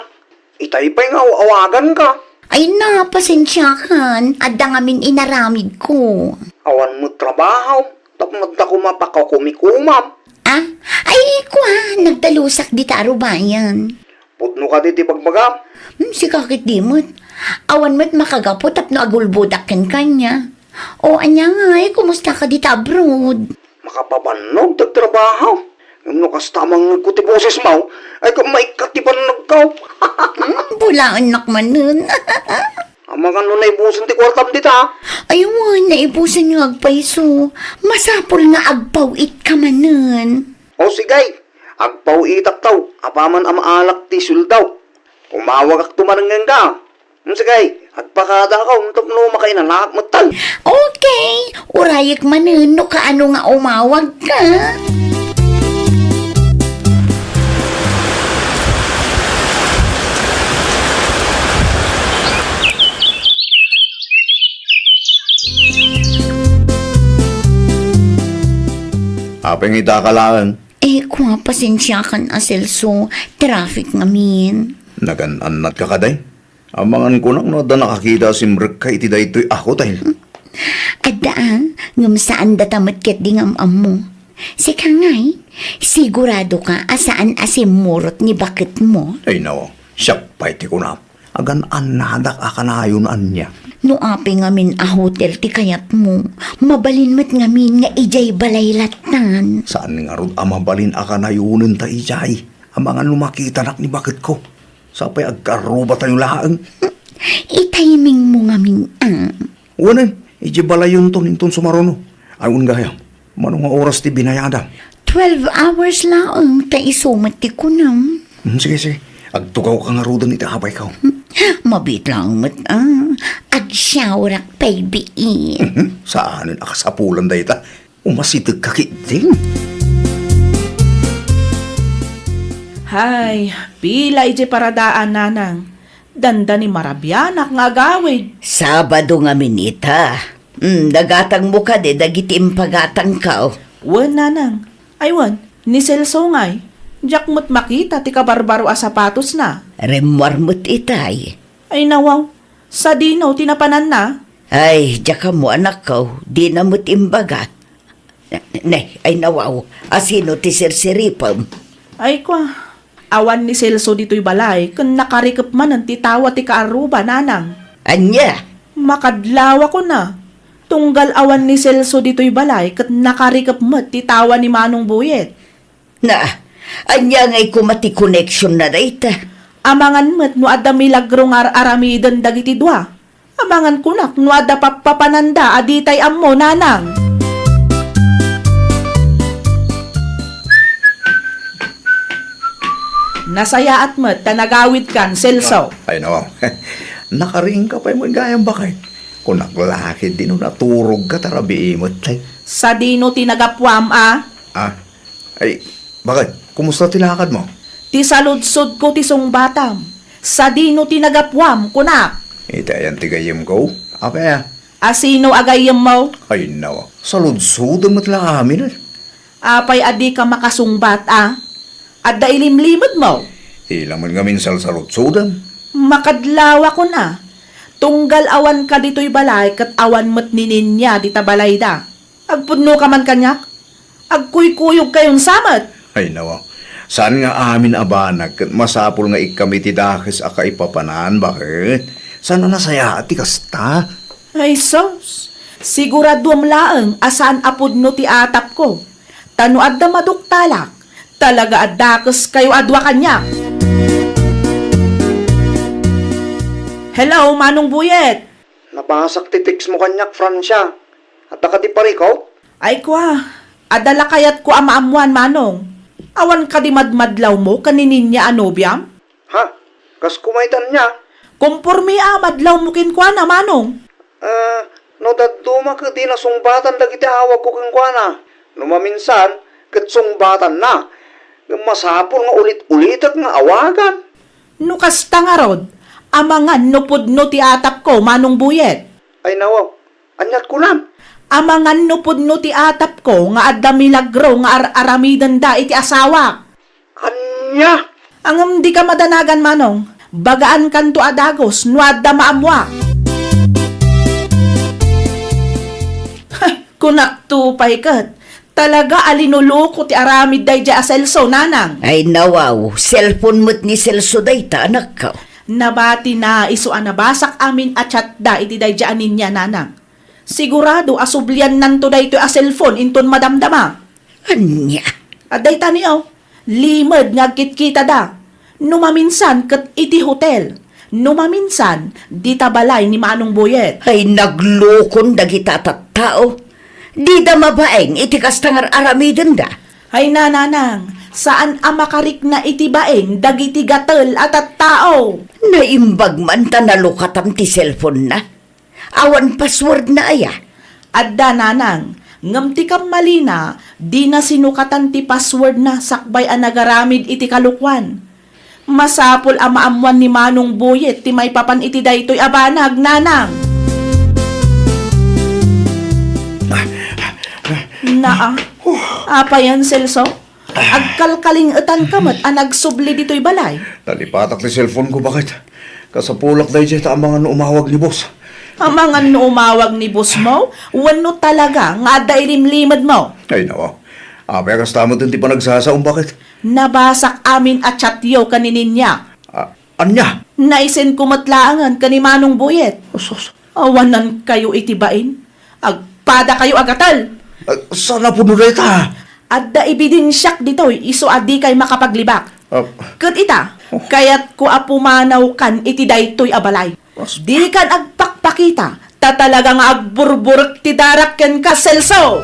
Itay pay nga aw-awaganka. Ay na, pasensiakan. Adda ngamin inaramidko. Awan met trabaho. Tapno adda koma pakakumikomam. Ah? Ay, kua, nagdalusak dita a rubayan. Pudno kadi ti bagbagam? Hmm, sika ketdi met. Awan met makagapu tapno agulbodak kenka ania. O, ania ngay, kumusta ka dita abroad? Makapabannog ti trabaho. Ngem no kasta mangngegko ti bosesmo, ay, ket maikkat ti bannogko. Hmm, bulaennak manen. Amangan no naibusen ti kuartam dita? Ay, wen, naibusen nga agpayso. Masapul nga agpaw-itka manen. O, sige, agpaw-itak taw, apaman a maalak ti sueldo. Umawagakto manen kenka. Hmm, sige, agpakadakaw, tapno makainanaak metten. Okay, urayek manen no kaano nga umawagka. Apay nga ita ka laeng? Eh, kua, pasensiakan a Celso, traffic ngamin. Nagan-annat ka kadi? Amangan kunak no adda nakakita a simrekka iti daytoy a hotel. Adda a, ngem saan data met ketdi nga am-ammo. Sika ngay, sigurado ka a saan a simmurot ni baketmo? Ay, no, siak pay ti kunam. Agan-annadak a kanayon ania. No apay ngamin a hotel ti kayatmo, mabalin met ngamin nga idiay balay lattan. Saan ngarud a mabalin a kanayonen ta idiay? Amangan no makitanak ni baketko. Sapay agkarrubatayo laeng. I-timing mo ngamin, ah. Wen, idiay balayonton inton sumaruno. Ay, wen gayam. Mano nga oras ti binayadam? Twelve hours laeng, ta isu met ti kunam. Hmm, sige, sige. Agtugawka ngaruden iti apayko. Hmm, mabiit laeng met, ah. Agsyaorak pay biit. Mhm. Saanen a kasapulan dayta. Umasitek ka ketdin. Hay, pila idiay paradaan, nanang. Dandani marabianak nga agawid. Sabado ngamin ita. Hmm, nagatangmo kadi dagiti impagatangko? Wen, nanang. Ay, wen, ni Celso ngay. Diak met makita ti kabarbaro a sapatosna. Rimmuar met itay. Ay, nawaw. Sadino ti napananna? Ay, diak ammo, anakko, dina met imbaga. Ne, ay nawaw, asino ti sirsiripem? Ay, kua, awan ni Celso ditoy balay, ken nakarikep manen ti tawa ti kaarruba, nanang. Ania? Makadlaw a kuna. Tunggal awan ni Celso ditoy balay, ket nakarikep met ti tawa ni Manong Buyet. Na, ania ngay koma ti koneksionna dayta? Amangan met no adda milagro nga ar-aramiden dagiti dua. Amangan kunak no adda pappapananda a ditay ammo, nanang. Nasayaat met ta nagawidkan, Celso. Ay, no. Nakaringka pay met gayam, baket. Kunak la ketdi no naturogka ta rabii met, tay. Sadino ti nagapuam a? Ah, ay, baket, kumusta ti lakadmo? Ti saludsodko ti sungbatam. Sadino ti nagapuam, kunak? Iti ayan ti gayyemko? Apay a? Asino a gayyemmo? Ay, nawa. Saludsodem met la amin, eh. Apay a dika makasungbat, a? Adda ilimlimedmo? Ila met ngamin salsaludsodem. Makadlaw a kuna. Tunggal awanka ditoy balay ket awan met ni Ninia dita balayda. Agpudnoka man kaniak? Agkuykuyogkayon sa met? Ay, nawa. Saan nga amin a banag ket masapul nga ikkam iti dakes a kaipapanan, baket? Saan a nasayaat ti kasta? Ay, sus! Siguraduem laeng a saan a pudno ti atapko. Ta no adda maduktalak, talaga a dakeskayo a dua kaniak. Hello, Manong Buyet! Nabasak ti textmo kaniak, Francia. Adda kadi parikut? Ay, kua, adda la kayatko a maammuan, Manong. Awan kadi madmadlawmo ken ni Ninia a nobiam? Ha? Kas kumaytan niya? Komporme a madlawmo kenkuana, Manong. Ah, no dadduma ket di nasungbatan dagiti awagko kenkuana. No maminsan, ket sungbatanna. Ngem masapul nga ulit-ulitek nga awagan. No kasta ngarud, amangan no pudno ti atapko, Manong Buyet. Ay, nawa, aniat kunam? Amangan no pudno ti atapko nga adda milagro nga ar-aramidenda iti asawak. Ania? Ngem dika madanagan, Manong. Bagaankanto a dagus no adda maammuak. Hay, kunakto pay ket, talaga a linoloko ti aramid daydiay a Celso, nanang. Ay, nawaw, cellphone met ni Celso dayta, anakko. Nabatina isu a nabasak amin a chatda iti daydiay a Ninia, nanang. Sigurado a subliannanto daytoy a cellphone inton madamdama. Ania? Adda itani, o. Limed nga agkitkitada. No maminsan ket iti hotel. No maminsan, dita balay ni Manong Boyet. Ay, naglukon dagita a tattao. Dida mabain iti kasta nga ar-aramidenda. Ay, nanang, saan a makarikna iti bain dagiti gatel a tattao. Naimbag man ta nalukatam ti cellphone-na. Awan password-na aya? Adda, nanang, ngem ti kammalina, dina sinukatan ti password-na sakbay a nagaramid iti kalokoan. Masapul a maammuan ni Manong Boyet ti maipapan iti daytoy a banag, nanang. Naa, apayan, Celso? Agkalkaling-etanka met a nagsubli ditoy balay. Nalipatak ti cellphone-ko, baket. Kasapulak daydiay ta amangan no umawag ni boss. Amangan no umawag ni boss-mo? Wenno talaga nga adda ilimlimedmo? Ay, nako. Apay a kasta met ti panagsasaom, baket? Nabasak amin a chat-yo ken ni Ninia. Ah, ania? Naisend-ko met laengen ken ni Manong Boyet. Asus. Awanankayo iti bain. Agpadakayo a gatel. Ah, saan a pudno dayta? Adda ebidensiak ditoy isu a dikay makapaglibak. Ah. Ket ita, kayatko a pumanawkan iti daytoy a balay. Dikan agpakpakita, ta talaga nga agburburek ti darak kenka, Celso!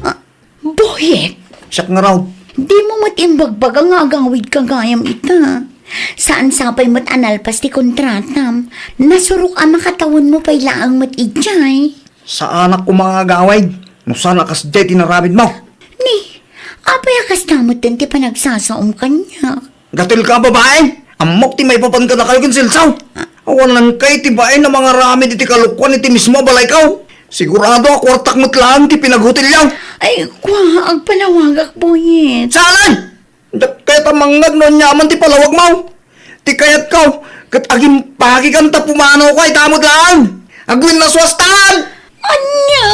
Ah, Boyet! Siak ngarud. Dimo met imbagbaga nga agawidka gayam ita. Saan sapay met a nalpas ti kontratam. Nasurok a makatawenmo pay laeng met idiay. Saanak koma nga agawid no saan a kasdiay ti naramidmo. Ni, apay a kasta metten ti panagsasaom kaniak? Gatel ka a babai! Ammok ti maipapan kadakayo ken Celso. Awanankayo ti bain a mangaramid iti kalokoan iti mismo a balayko. Sigurado a kuartak met laeng ti pinaghotelyo. Ay, kua, agpalawagak, Boyet. Saan? Diak kayat a mangngeg no aniaman ti palawagmo. Ti kayatko, ket agimpakikan ta pumanawko a ita met laeng. Agwinnaswastan! Ania?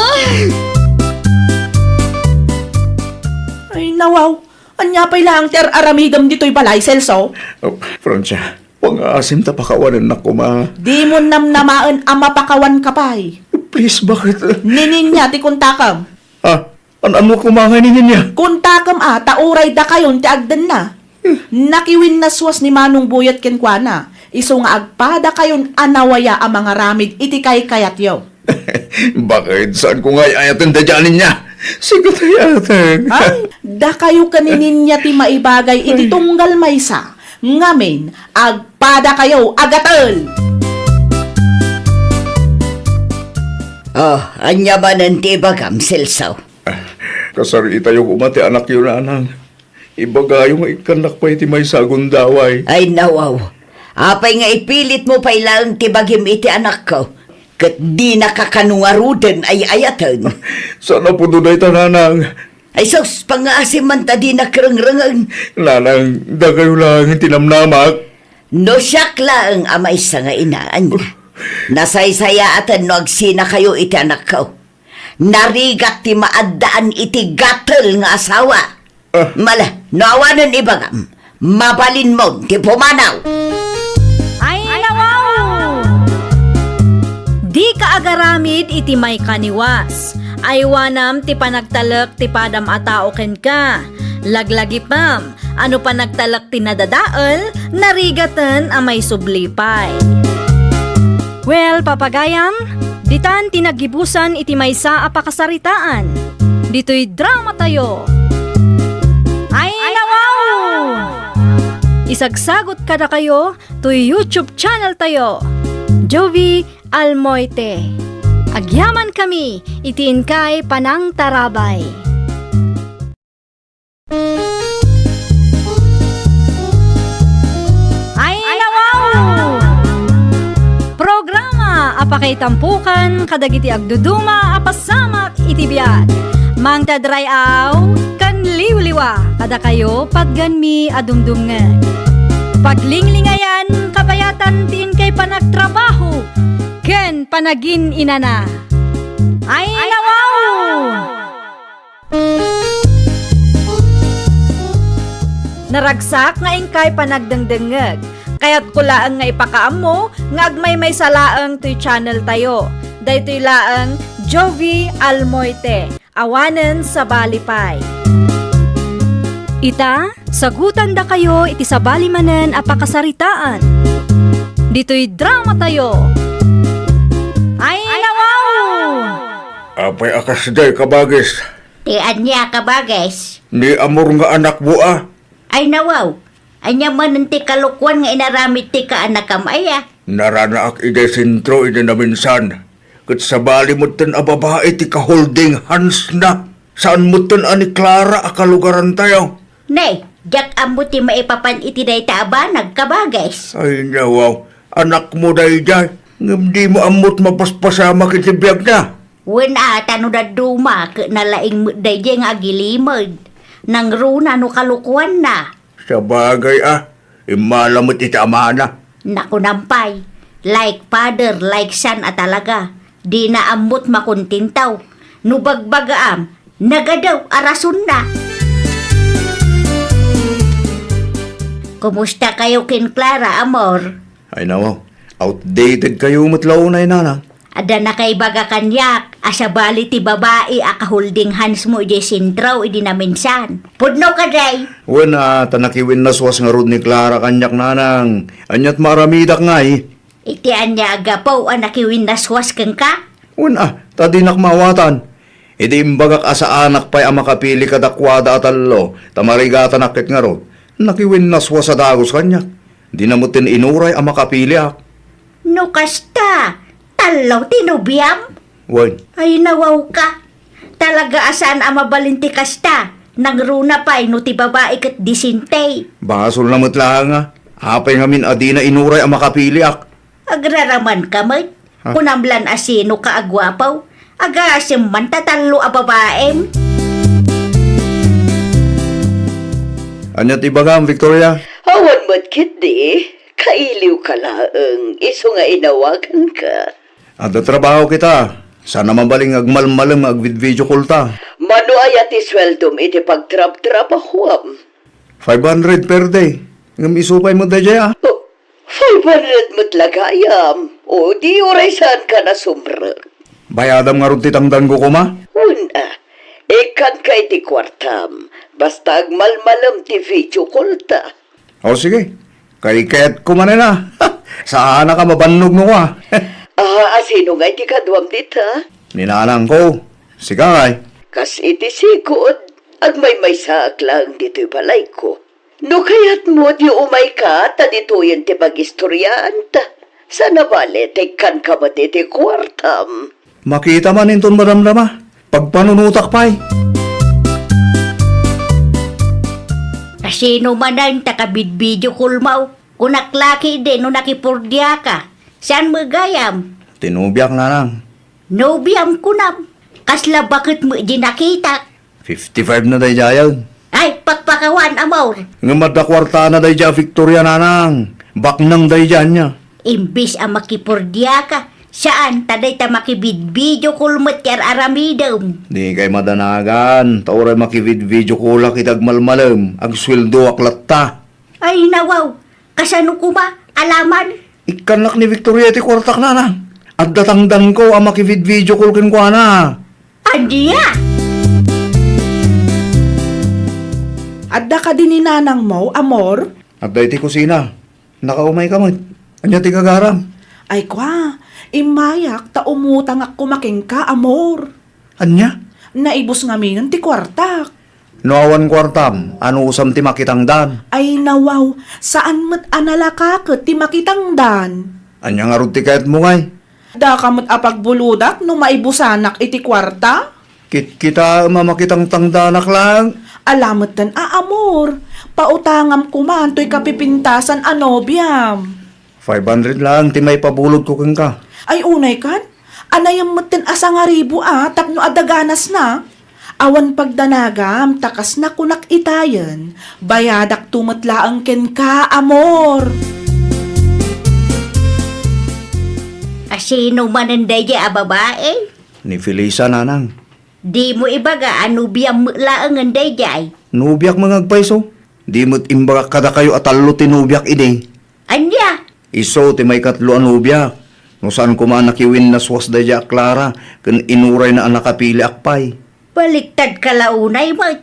Ay, nawaw. Ania pay laeng ti ar-aramidem ditoy balay, Celso? Oh, Francia, pangaasim ta pakawanennak koma. Dimo namnamaen a mapakawanka pay. Please, bakit? Ni Ninia ti kontakem. Ah, an-, ano koma nga ni Ninia? Kontakem a, ta uray dakayon ti agdenna. Hmm. Nakiwinnaswas ni Manong Buyet kenkuana, isu nga agpadakayon a nawaya a mangaramid iti kaykayatyo. Bakit? Saanko nga ay-ayaten dayta a Ninia? Sika ti ay-ayatek. Ay, dakayo ken ni Ninia ti maibagay iti Ay. tunggal maysa. Ngamin, agpadakayo a gatel! Oh, ania manen ti ibagam, Celso? Ah, kasaritayo koma ti anakyo, nanang. Ibagayo nga ikkannak pay ti maysa a gundaway. Ay, nawaw. Apay nga ipilitmo pay laeng ti bagim iti anakko, ket dinaka kano ngaruden ay-ayaten? Saan a pudno dayta, nanang. Ay sus, pangaasim man ta dinak rengrengen. Nanang, dakayo laeng ti namnamak. No siak laeng a maysa nga ina, ania? Nasaysayaaten no agsinakayo iti anakko. Narigat ti maaddaan iti gatel nga asawa. Ah. Mala, no awanen ibagam, mabalinmon ti pumanaw. Ay, nawaw! Dika agaramid iti maikaniwas. Aywanam ti panagtalek ti padam a tao kenka. Laglagipem, a no panagtalek ti nadadael, narigaten a maisubli pay. Well, papagayam, ditan ti naggibusan iti maysa a pakasaritaan. Ditoy dramatayo. Ay, nawaw! Isagsagot kadakayo toy YouTube channel tayo, Jovie Almoite. Agyamankami iti inkay panangtarabay. Ay, nawaw! Programa a pakaitampokan kadagiti agduduma a pasamak iti biag. Mangted ray-aw ken liwliwa kadakayo patgenmi a dumdumngeg. Paglinglingayan kabayatan ti inkay panagtrabaho ken panagin-inana. Ay, nawaw! Naragsak nga inkay panagdengdengngeg. Kayatko laeng nga ipakaammo nga agmaymaysa laeng toy channel tayo. Daytoy laeng Jovie Almoite, awanen sabali pay. Ita, sagutandakayo iti sabali manen a pakasaritaan. Ditoy dramatayo. Ay, nawaw! Apay a kasdiay, kabagis? Ti ania, kabagis? Ni Amor nga anakmo a? Ay, nawaw. Ania manen ti kalokuan nga inaramid ti kaanakam aya? Naranaak idiay sentro idi naminsan. Ket sabali metten a babai ti ka-holding hands na. Saan metten a ni Clara a kalugarantayo. Ne, diak ammo ti maipapan iti dayta a banag, kabagis. Ay, nawaw. Anakmo daydiay. Ngem dimo ammo ti mapaspasamak iti biagna. Wen a, ta no dadduma ket nalaing met daydiay nga agilimed. Nangruna no kalokuanna. Sabagay a, immala met iti amana. Nakunam pay, like father, like son a talaga. Dina ammo ti makontentaw. No bagbagaam, nagadu a rasonna. Kumusta kayo ken Clara, amor? Ay, nawaw. Outdated kayo met la unay, nana. Adda nakaibaga kaniak a sabali ti babai a ka-holding hands mo idiay sentro idi naminsan. Pudno kadi? Wen a, ta nakiwinnaswas ngarud ni Clara kaniak, nanang. Aniat maaramidak ngay? Iti ania a gapu a nakiwinnaswas kenka? Wen a, ta dinak maawatan. Idi imbagak a saanak pay a makapili kadakuada a tallo, ta marigatanak ket ngarud, nakiwinnaswas a dagus kaniak. Dina metten inuray a makapiliak. No kasta, tallo ti nobiam? Wen. Ay, nawawka. Talaga a saan a mabalin ti kasta. Nangruna pay no ti babai ket disente. Basolna met laeng a. Apay ngamin a dina inuray a makapiliak? Agraramanka met. Ha? Kunam lan a sinoka a guapo. Agasem man ta tallo a babaem. Ania ti ibagam, Victoria? Awan met ketdi, kailiwka laeng, isu nga inawaganka. Adda trabaho kita. Saan a mabalin nga agmalmalem nga agvid-video call ta. Mano aya ti sueldom iti pagtrabtrabahuam? Five hundred per day. Ngem isu pay met daydiay, a? Oh, five hundred met la gayam. O, di uray saanka nasumrek. Bayadam ngarud ti tangdanko koma? Wen a, ikkanka iti kuartam. Basta agmalmalem ti video call ta. O, sige. Kaykayatko manen a. Saanaka mabannog no kua. Ah, asino ngay ti kaduam dita? Ni nanangko. Sika ngay? Kas iti sigud, agmaymaysaak laeng ditoy balayko. No kayatmo, di umayka, ta ditoyen ti pagistoriaanta. Saan a bale, ta ikkanka met iti kuartam. Makita man inton madamdama. Pagpanunotak pay. Asino manen ta kavid-video call mo? Kunak la ketdi no nakipurdiaka. Saan met gayam? Ti nobiak, nanang. Nobiam kunam? Kasla baket met di nakitak. Fifty-five na daydiayen. Ay, pakpakawan, amor. Ngem adda kuartana daydiay a Victoria, nanang. Baknang daydiay ania. Imbis a makipurdiaka, saan ta dayta makivid-video call met ti ar-aramidem. Dikay madanagan, ta uray makivid-video callak iti agmalmalem, agsueldoak latta. Ay, nawaw, kasano koma, alaman? Ikkannak ni Victoria iti kuartak, nanang. Adda tangdanko a makivid-video call kenkuana. Ania? Adda kadi ni nanangmo, amor? Adda iti kusina. Nakaumayka met. Ania ti gagaram? Ay kua, immayak ta umutangak koma kenka, amor. Ania? Naibus ngaminen ti kuartak. No awan kuartam, anusam ti makitangdan? Ay nawaw, saan met a nalaka ket ti makitangdan. Ania ngarud ti kayatmo ngay? Daka met a pagbuludak no maibusanak iti kuarta? Kitkitaem a makitangtangdanak laeng. Ala metten a amor, pautangam koma toy kapipintasan a nobiam. Five hundred laeng ti maipabulodko kenka. Ay unay kan? Anayem metten a sangaribu a tapno adda ganasna. Awan pagdanagam ta kas nakunak itayen, bayadakto met laeng kenka, amor. Asino manen daydiay a babai? Ni Felisa, nanang. Dimo ibaga a nobiam met laengen daydiay? Nobiak met nga agpayso. Di met imbagak kadakayo a tallo ti nobiak idi. Ania? Isu ti maikatlo a nobiak. No saan koma a nakiwinnaswas daydiay a Clara ken inurayna a nakapiliak pay. Baliktadka la unay met.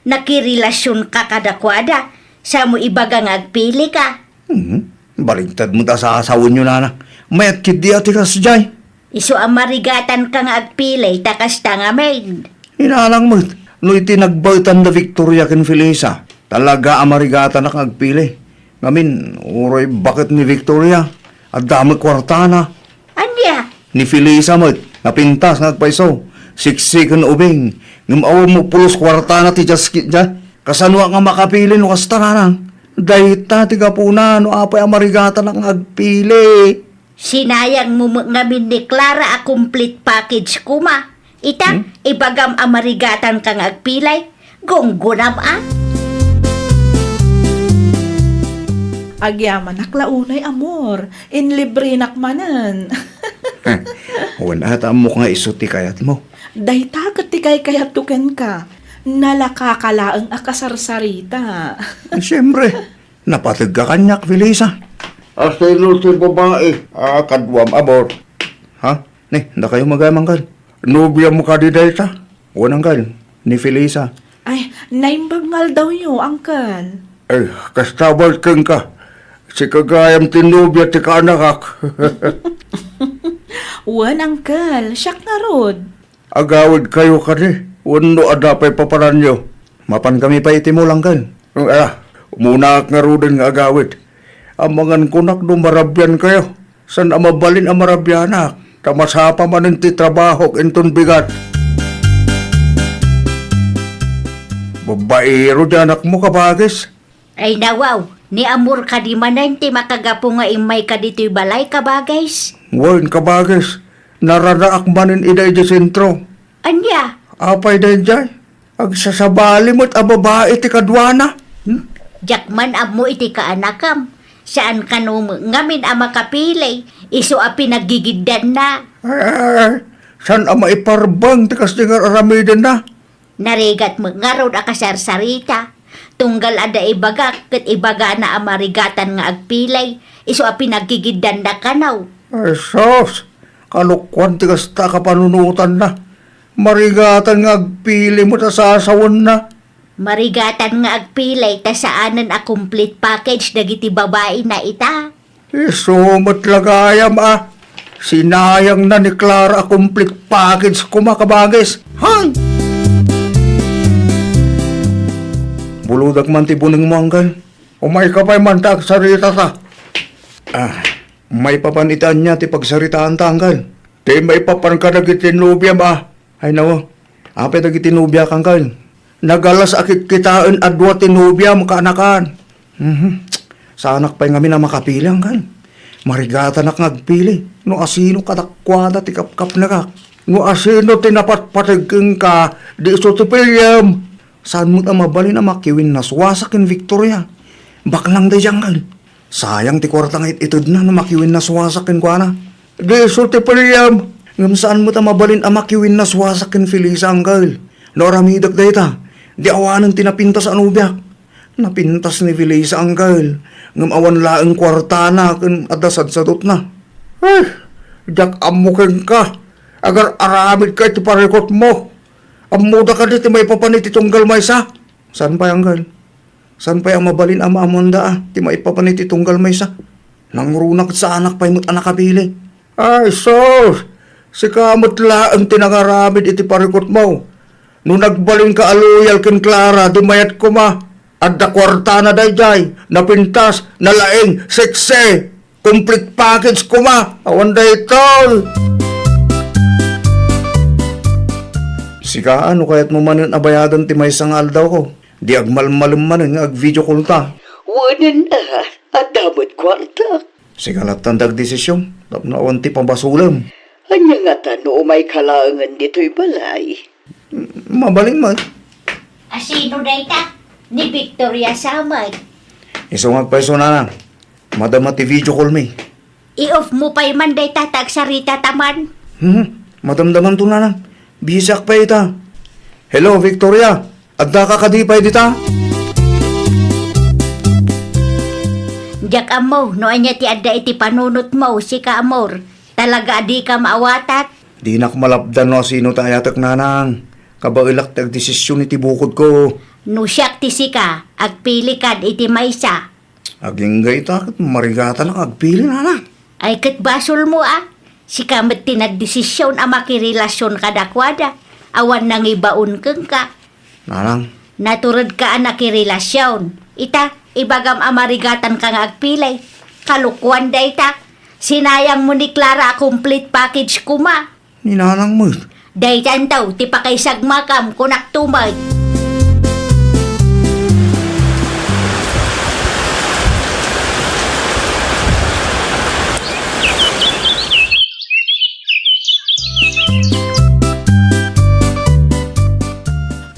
Nakirelasionka kadakuada, sa mo ibaga nga agpilika. Hmm, baliktad met a sasawenyo, nana. Mayat ketdi a ti kasdiay. Isu a marigatanka nga agpili, ta kasta ngamin. Inalang met, no iti nagbaetan da Victoria ken Felisa, talaga a marigatanak nga agpili. Ngamin, uray baket ni Victoria, adda met kuartana. Ania? Ni Felisa met, napintas nga agpayso, siksi ken ubing, ngem awan met pulos kuartana ti jaskit dia. Kasanoak nga makapili no kasta, nanang? Dayta ti gapuna no apay a marigatanak nga agpili. Sinayang mo met ngamin ni Clara a complete package koma. Ita, hmm? Ibagam a marigatanka nga agpili. Gunggunam a. Agyamanak la unay, amor. Inlibrenak manen. Wen, at ammok nga isu ti kayatmo. Dayta ket ti kaykayatko kenka. Nalakaka laeng a kasarsarita. Siempre. Napategka kaniak, Felisa. Asino ti babai a kaduam, amor? Ha? Ni, dakayo magayam, angkel. Nobiam kadi dayta? Wen, angkel. Ni Felisa. Ay, naimbag nga aldawyo, angkel. Ay, kasta met kenka. Sika gayam ti nobia ti kaanakak. Wen, angkel. Siak ngarud. Agawidkayo kadi wenno adda pay papananyo? Mapankami pay iti mall, angkel. Ala, umunaak ngaruden nga agawid. Amangan kunak no marabiankayo. Saan a mabalin a marabianak, ta masapa manen ti trabahok inton bigat. Babbairo ti anakmo, kabagis. Ay nawaw, ni Amor kadi manen ti makagapu nga immayka ditoy balay, kabagis? Wen, kabagis, naradaak manen ida idiay sentro. Ania? Apay daydiay? Agsasabali met a babai ti kaduana. Diak man ammo iti kaanakam. Saan kano met ngamin a makapili, isu a pinaggigiddanna. Ay, saan a maiparbeng ti kasdi nga ar-aramidenna? Narigat met ngarud a kasarsarita. Tunggal adda ibagak ket ibagana a marigatan nga agpili, isu a pinaggigiddanna kano. Ay, sus! Kalokuan ti kasta a kapanunotanna. Marigatan nga agpili met a sasawenna. Marigatan nga agpili ta saanen a complete package dagiti babaina ita. Isu met la gayam a. Sinayangna ni Clara a complete package koma kabagis. Hay! Buludak man ti bunengmo, anggal. Umayka pay man ta agsaritata. Ah, maipapan iti ania ti pagsaritaanta, anggal? Ti maipapan kadagiti nobiam a. Ay, nawa. Apay dagiti nobiak, anggal? Nagalas a kitkitaen a dua ti nobiam kaanakan. Mhm. Saanak pay ngamin a makapili, anggal. Marigatanak nga agpili no asino kadakuada ti kapkapnekak. No asino ti napatpateg kenka, di isu ti piliem. Saan met a mabalin a makiwinnasuasa ken Victoria. Baklang daydiay, anggal. Sayang ti kuarta nga it-itedna no makiwinnasuasak kenkuana. Di isu ti piliem. Ngem saan met a mabalin a makiwinnasuasak ken Felisa, anggal. No aramidek dayta, di awanen ti napintas a nobiak. Napintas ni Felisa, anggal. Ngem awan laeng kuartana ken adda sadsadutna. Ay, diak ammo kenka. Agar-aramidka iti parikutmo. Ammoda kadi ti maipapan iti tunggal maysa? Saan pay, anggal? Saan pay a mabalin a maammoanda a ti maipapan iti tunggal maysa? Nangruna ket saanak pay met a nakapili. Ay, sus! Sika met laeng ti nangaramid iti parikutmo. No nagbalinka a loyal ken Clara, di mayat koma. Adda kuartana daydiay, napintas, nalaing, sexy. Complete package koma, awan daytoy. Sika, no kayatmo manen a bayadan ti maysa nga aldawko, di agmalmalem manen nga ag-video call ta. Wen, a, adda met kuarta. Sika lattan ti agdesisyon, tapno awan ti pabasolem. Ania ngata no umayka laengen ditoy balay? Mabalin man. Asino dayta? Ni Victoria sa met. Isu nga agpayso, nanang. Madama ti video call mi. I-off mo pay man dayta ta agsaritata man. Hmm, madamdamanto, nanang. Bisiak pay ita. Hello, Victoria. Addaka kadi pay dita? Diak ammo no ania ti adda iti panunotmo, sika, amor. Talaga a dika maawatat. Dinak malapdan no asino ti ayatek, nanang. Kabaelak ti agdesisyon iti bukodko. No siak ti sika, agpili kad iti maysa. Agingga ita ket marigatanak agpili, nanang. Ay, ket basolmo a. Sika met ti nagdesisyon a makirelasyon kadakuada. Awan nangibaon kenka. Nanang. Naturedka a nakirelasyon. Ita, ibagam a marigatanka nga agpili. Kalokuan dayta. Sinayangmo ni Clara a complete package koma. Ni nanang met. Daytanto ti pakaisagmakam, kunakto met.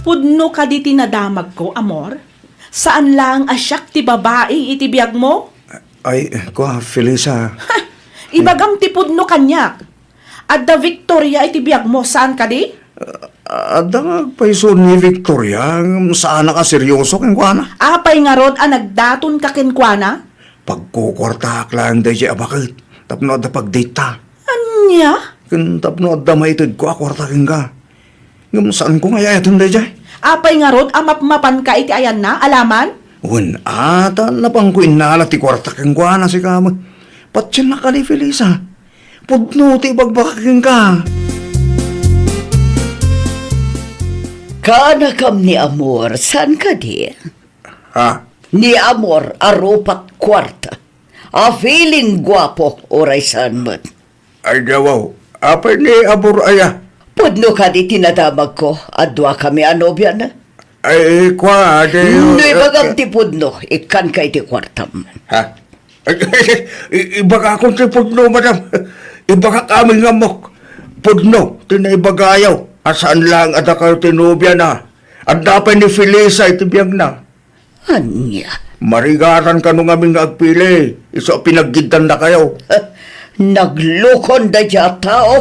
Pudno kadi ti nadamagko, amor? Saan laeng a siak ti babai iti biagmo? Ay, kua, Felisa. Ha! Ibagam ti pudno kaniak. Adda Victoria iti biagmo, saan kadi? Ah, adda nga agpayso ni Victoria, ngem saanak a serioso kenkuana. Apay ngarud a nagdatonka kenkuana? Pagkukuartaak laeng daydiay a baket, tapno adda pagdate ta. Ania? Ken tapno adda maitedko a kuarta kenka. Ngem saanko nga ay-ayaten daydiay. Apay ngarud a mapmapanka iti ayanna, alaman? Wen, a, ta napanko innala ti kuarta kenkuana, sika met. Patiennak kadi, Felisa. Pudno ti ibagbagak kenka. Kaanakam ni Amor, saan kadi? Ha? Ni Amor a rupat kuarta. A feeling guapo, uray saan met. Ay, dawaw. Apay ni Amor aya? Pudno kadi ti nadamagko a duakami a nobiana? Ay, kua, di... No ibagam ti pudno, ikkanka iti kuartam. Ha? Ay, i-, ibagakon ti pudno, madam. Ibagak amin nga ammok. Pudno ti naibagayo a saan laeng a dakayo ti nobiana. Adda pay ni Felisa iti biagna. Ania? Marigatan kano ngamin nga agpili, isu a pinaggiddandakayo. Naglukon daydiay a tao.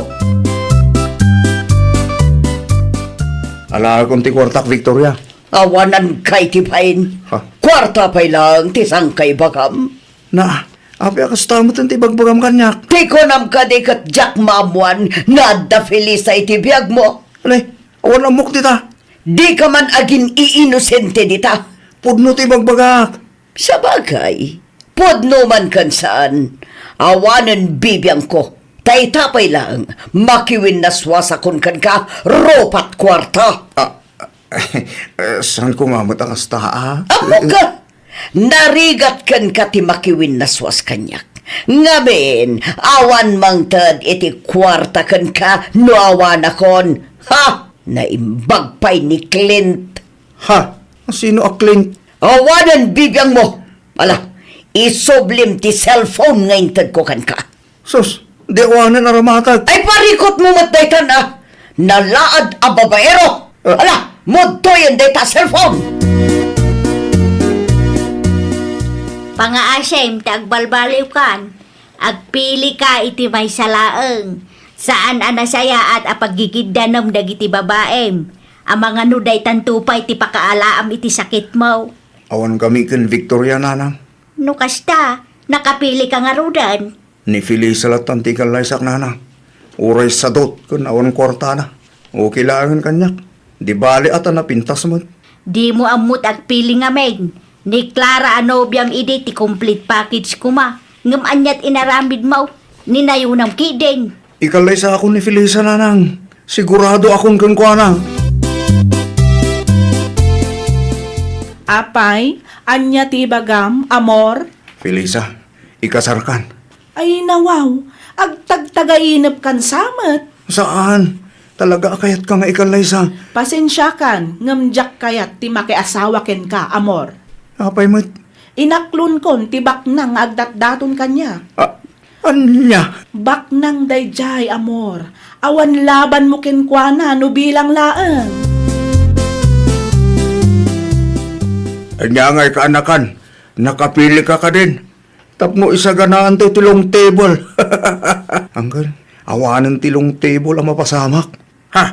Alaekon ti kuartak, Victoria. Awanan kay ti bain. Ha? Kuarta pay laeng ti sangkay bagam. Na, apay a kasta met ti ibagbagam kaniak? Ti kunam kadi ket diak maammuan nga adda Felisa iti biagmo? Alay, awan ammok dita. Dika man agin-iinosente dita. Pudno ti ibagbagak. Sabagay, pudno man ken saan, awanen bibiangko. Ta ita pay laeng, makiwinnaswasakon kenka rupat kuarta. Ah, Eh, saan ko nga met a kasta, a? Ammok ka! Narigat kenka ti makiwinnaswas kaniak. Ngamin, awan mangted iti kuarta kenka no awanakon. Ha? Naimbag pay ni Clint. Ha? Sino a Clint? Awanen bibiangmo. Ala, isublim ti cellphone nga intedko kenka. Sus, di awanen a ramatag. Ay, parikutmo met daytan, a! Nalaad a babaero! Ah. Ala, mudtoyen dayta a cellphone! Pangaasim ti agbalbaliwkan. Agpilika iti maysa laeng. Saan a nasayaat a paggigiddanem dagiti babaim. Amangano daytanto pay ti pakaalaam iti sakitmo? Awan kami ken Victoria, nanang. No kasta, nakapilika ngaruden? Ni Felisa lattan ti ikallaysak, nanang. Uray sadot ken awan kuartana. Okay laengen kaniak. Di bale a ta napintas met. Dimo ammo ti agpili ngamin. Ni Clara a nobiam idi ti complete package koma. Ngem aniat inaramidmo? Ni nayonam ketdin. Ikallaysakon ni Felisa, nanang. Siguradoakon kenkuana. Apay, ania ti ibagam, amor? Felisa, ikasarkan. Ay, nawaw, agtagtagainepkan sa met. Saan? Talaga a kayatka nga ikallaysa. Pasensiakan, ngem diak kayat ti makiasawa kenka, amor. Apay met? Inaklonkon ti baknang nga agdatdaton kaniak. A-, ania? Baknang daydiay, amor. Awan labanmo kenkuana no bilang laeng. Ania ngay kaanakan? Nakapilika kadin? Tapno isaganaanto ti long table. Uncle, awanen ti long table a mapasamak. Ha?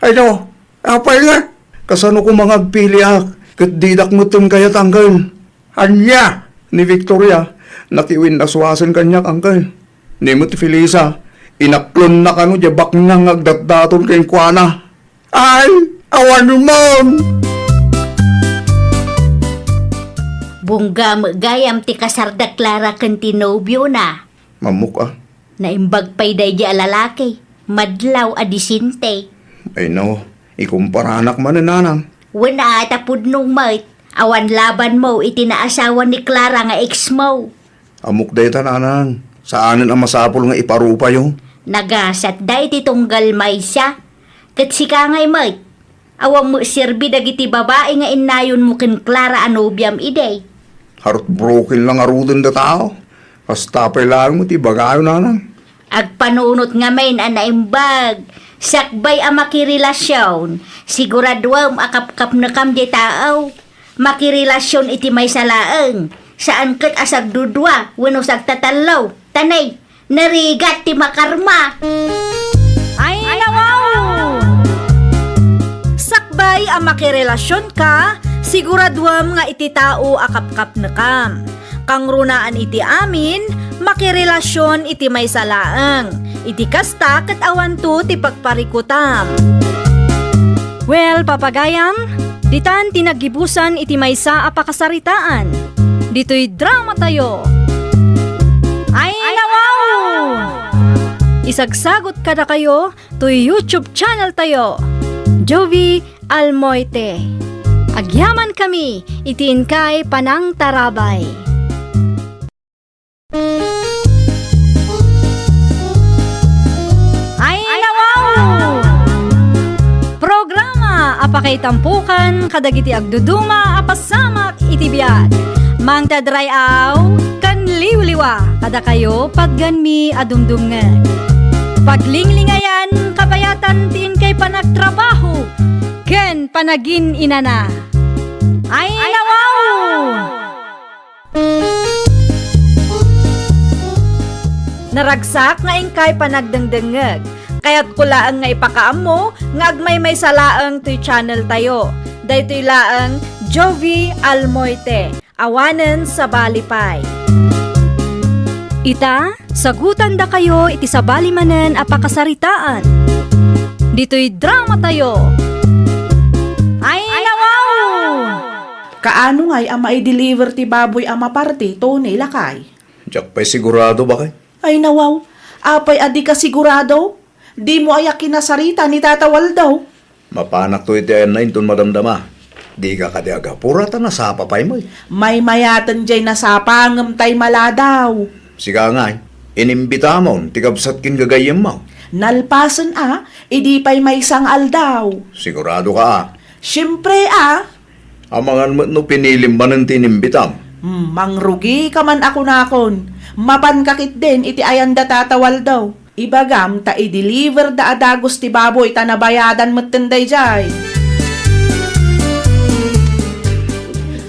Ay, no. Apay nga? Kasano koma nga agpiliak? Ket didak metten kayat, Uncle. Ania? Ni Victoria, nakiwinnaswasen kaniak, Uncle. Ni met Felisa, inaklonna kano diay baknang nga agdatdaton kenkuana. Ay, awan man! Bungga met gayam ti kasar da Clara ken ti nobiona. Ammok a. Naimbag pay daydi a lalaki, madlaw a disente. Ay no, ikumparanak manen, nanang. Wen a, ta pudno met, awan labanmo iti naasawa ni Clara nga exmo. Ammok dayta, nanang. Saanen a masapul nga iparupayo. Nagasatda iti tunggal maysa. Ket sika ngay met, awan met serbi dagiti babai nga innayonmo ken Clara a nobiam idi. Heartbroken la ngaruden data. Kasta pay laeng met ibagayo, nanang. Agpanunot ngamin a naimbag, sakbay a makirelasion, siguraduem a kapkapnekam diay tao. Makirelasion iti maysa laeng, saan ket a sagdudua wenno sagtatallo. Tanay, narigat ti makarma. Ay, nawaw! Sakbay a makirelasionka, siguraduem nga iti tao a kapkapnekam. Kangrunaan iti amin, makirelasion iti maysa laeng. Iti kasta ket awanto ti pagparikutam. Well, papagayam, ditan ti naggibusan iti maysa a pakasaritaan. Ditoy dramatayo. Ay, nawaw! Isagsagot kadakayo toy YouTube channel tayo, Jovie Almoite. Agyamankami iti inkay panangtarabay. Ay, nawaw! Programa a pakaitampokan kadagiti agduduma a pasamak iti biag. Mangted ray-aw ken liwliwa kadakayo patgenmi a dumdumngeg. Paglinglingayan, kabayatan ti inkay panagtrabaho ken panagin-inana. Ay, nawaw! Naragsak nga inkay panagdengdengngeg. Kayatko laeng nga ipakaammo nga agmaymaysa laeng toy channel tayo. Daytoy laeng Jovie Almoite. Awanen sabali pay. Ita, sagutandakayo iti sabali manen a pakasaritaan. Ditoy drama tayo. Ay, nawaw! Kaano ngay a maideliver ti baboy a maparti, Tony, lakay? Diak pay sigurado, baket. Ay, nawaw. Apay a dika sigurado? Dimo aya kinasarita ni Tata Waldo? Mapanakto iti ayanna inton madamdama. Dika kadi agapura ta nasapa pay met. Maymayaten jay nasapa ngem tay maladaw. Sika ngay, inimbitamon ti kabsat ken gagayyemmo. Nalpasen a, idi pay maysa nga aldaw. Sigurado ka a? Siempre a. Amangan met no pinilim manen ti inimbitam. Hmm, mangrugi ka man a kunakon. Mapan ka ketdin iti ayanda Tata Waldo. Ibagam ta i-deliver da a dagus ti baboy ta nabayadan metten daydiay.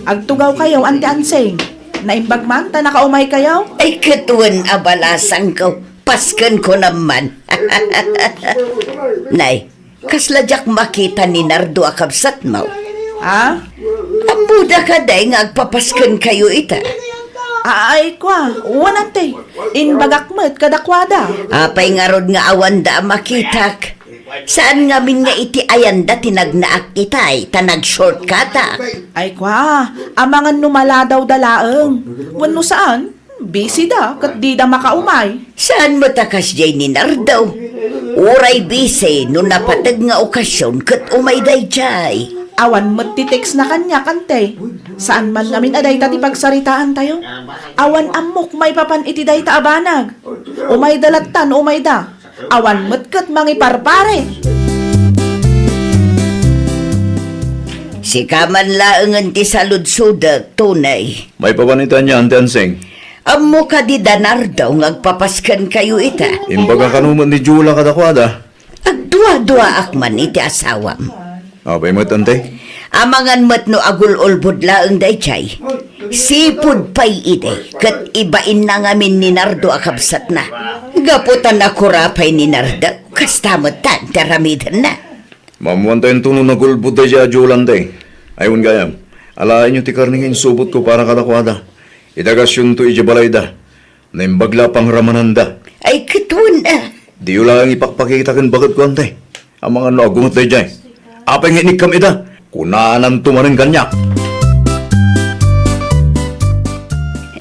Agtugawkayo, Anti Ansing. Naimbag man ta nakaumaykayo? Ay, ket wen a balasangko. Paskenko naman. Nay, kasla diak makita ni Nardo a kabsatmo. Ha? Ammoda kadi nga agpapaskenkayo ita? Ay, kua, wen, Anti. Imbagak met kadakuada. Apay ngarud nga awanda a makitak? Saan ngamin nga iti ayanda ti nagnaak itay, ta nag-shortcutak? Ay, kua, amangan no maladawda laeng. Wenno saan, busy da, ket dida makaumay. Saan met a kasdiay ni Nardo? Uray busy no napateg nga okasion ket umay daydiay. Awan met ti text na kaniak, Anti. Saan man ngamin a dayta ti pagsaritaantayo. Awan ammok maipapan iti dayta a banag. Umayda latta no umayda. Awan met ket mangiparpare. Sika man laengen ti saludsodek, Tony. Maipapan ita ania, Anti Ansing? Ammo kadi da Nardo nga agpapaskenkayo ita? Imbaga kano met ni Jula kadakuada? Agduaduaak man iti asawam. Apay met, Anti? Amangan met no agul-ulbod laeng daydiay. Sipud pay idi, ket ibainna ngamin ni Nardo a kabsatna. Gapu ta nakura pay ni Nardo, kasta met tan ti aramidenna. Maammoantayo no nagul-ulbod daydiay a Jula, Anti. Ay, wen gayam, alaenyo ti karne nga insupotko para kadakuada. Idagasyonto idiay balayda. Naimbag la a pangramananda. Ay, ket wen a. Diyo laeng ipakpakita ken baketko, Anti. Amangan no aggunget daydiay. Apay nga inikkam ida? Kunananto manen kaniak.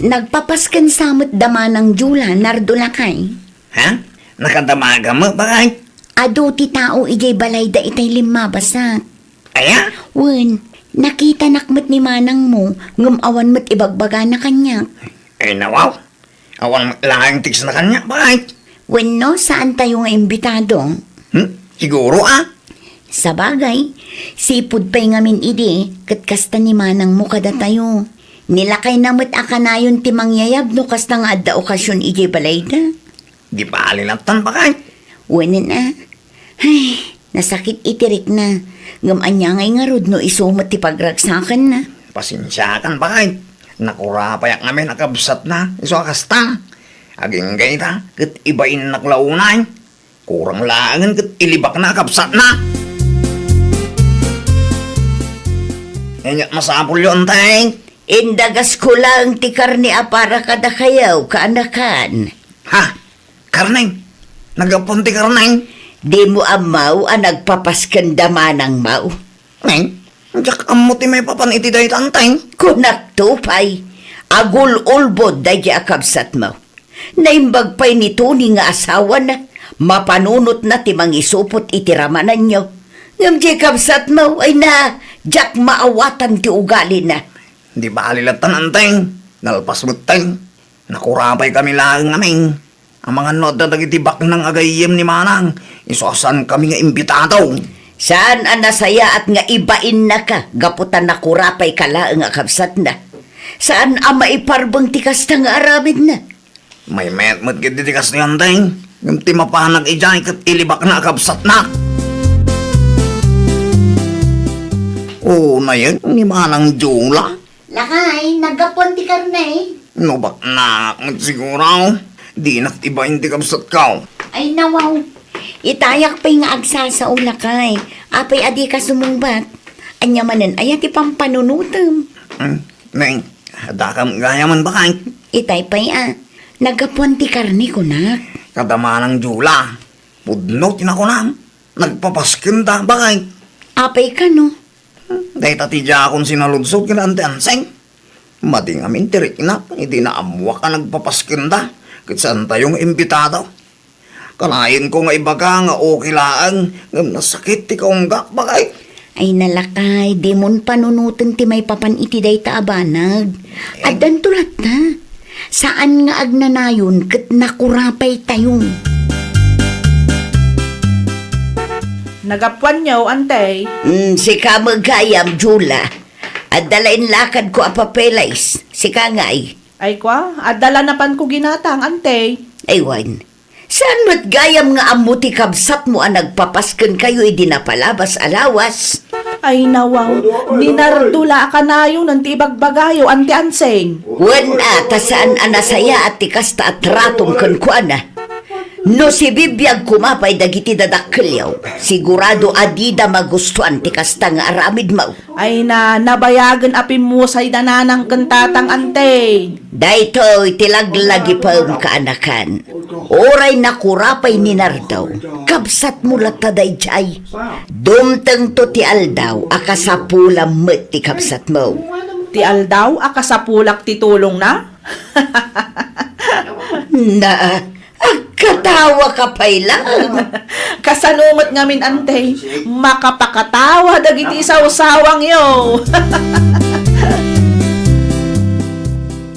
Nagpapasken sa met da Manang Jula, Nardo lakay. Ha? Nakadamagam met, baket? Adu ti tao idiay balayda itay limmabasat. Aya? Wen, nakitanak met ni manangmo, ngem awan met ibagbagana kaniak. Ay, nawaw. Awan met laeng text na kaniak, baket? Wenno, saantayo nga imbitado? Hmm? Siguro, a? Sabagay, sipud pay ngamin idi, ket kasta ni manangmo kadatayo. Ni lakayna met a kanayon ti mangyayab no kasta nga adda okasion idiay balayda. Di bali lattan, baket? Wen a. Ay, nasakit iti rikna. Ngem ania ngay ngarud no isu met ti pagragsakanna? Pasensiakan, baket. Nakurapayak ngamin a kabsatna, isu a kasta. Agingga ita, ket ibainnak la unay. Kurang laengen ket ilibakna a kabsatna. Ania masapulyo, Anti? Indagasko laeng ti karne a para kadakayo, kaanakan. Ha? Karne? Naggapuan ti karne? Dimo ammo a nagpapasken da manangmo? Neng, diak ammo ti maipapan iti dayta, Anti. Kunakto pay, agul-ulbod daydiay a kabsatmo. Naimbag pay ni Tony nga asawana, mapanunotna ti mangisupot iti ramananyo. Ngem diay kabsatmo, ay na, diak maawatan ti ugalina. Di bali lattan, Anti. Nalpas met, Teng. Nakurapaykami laeng ngamin. Amangan no adda dagiti baknang a gayyem ni Manang, isu a saankami nga imbitado. Saan a nasayaat nga ibainnaka gapu ta nakurapayka laeng a kabsatna. Saan a maiparbeng ti kasta nga aramidna. Maymayat met ketdi ti kastoy, Anti. Ngem ti mapanak idiay ket ilibakna a kabsatna. Unayen ni Manang Jula. Ay, naggapuan ti karne. No baknangak met siguro, dinak ibain ti kabsatko. Ay, nawaw. Itayak pay nga agsasao, lakay. Apay a dika sumungbat? Ania manen aya ti pampanunotem? Hmm, Neng, adda kam gayam, bakay. Itay pay a, naggapuan ti karne, kunak. Kada manang Jula, pudno ti nakunam. Nagpapaskenta, bakay. Apay kano? Hmm, dayta ti diakon sinaludsod ken Anti Anseng. Madi ngamin ti riknak idi naammoak a nagpapaskenta ket saantayo nga imbitado. Kanayon ko nga ibaga nga okay laeng, ngem nasakit ti kaunggak, bakay. Ay, nalakay, dimon panunoten ti maipapan iti dayta a banag. Eh? Addanto latta. Saan nga agnanayon ket nakurapay tayo. Nagapuanyo, Antay? Mm, sika met gayam, Jula. Adda laeng lakadko a papeles. Sika ngay? Ay, kwa, adda la napanko ginatang, Antay. Aywan. Saan met gayam nga ammo ti kabsatmo a nagpapaskenkayo idi napalabas a lawas? Ay, nawaw, ni Nardo la a kanayonen ti ibagbagayo, Anti Anseng. Wen a, ta saan a nasayaat ti kasta a tratom kenkuana. No sibibiag koma pay dagiti dadakkelyo, sigurado a dida magustuan ti kasta nga aramidmo. Ay na, nabayagen a pimmusayda nanang ken tatang, Antay. Daytoy ti laglagipem, kaanakan. Uray nakurapay ni Nardo, kabsatmo latta daydiay. Dumtengto ti aldaw a kasapulam met ti kabsatmo. Ti aldaw a kasapulak ti tulongna? Na, agkatawa ka pay lang. Kasano met ngamin, Antay, makapakatawa dagiti sawsawangyo?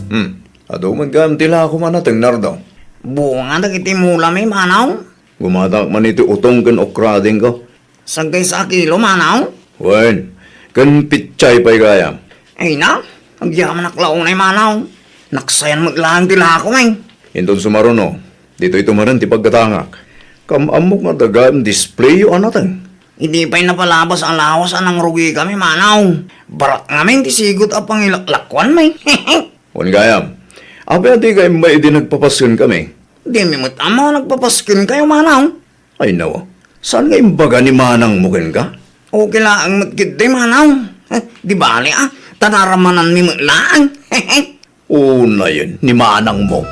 Hmm. Adu met gayam ti lakom a nateng, Nardo. Bunga dagiti mulami, manaw? Gumatak man iti utong ken okradingko. Sagaysa a kilo, manaw? Wen, ken pitsay pay gayam. Ay na, agyamanak la unay, manaw. Naksayan met laeng ti lakom, eh. Inton sumaruno, ditoy tumaren ti paggatangak. Kam-ammok nga adda gayam displayo a nateng. Idi pay napalabas a lawas a nangrugikami, manaw. Barak ngamin ti sigut a pangilaklakuanmi. Wen gayam, apay a dika immay idi nagpapaskenkami? Dimi met ammo a nagpapaskenkayo, manaw. Ay, nawa. Saan nga imbaga ni manangmo kenka? Okay laeng met ketdi, manaw. Eh, di bale, ah. Ta naramananmi met laeng. Unayen ni manangmo.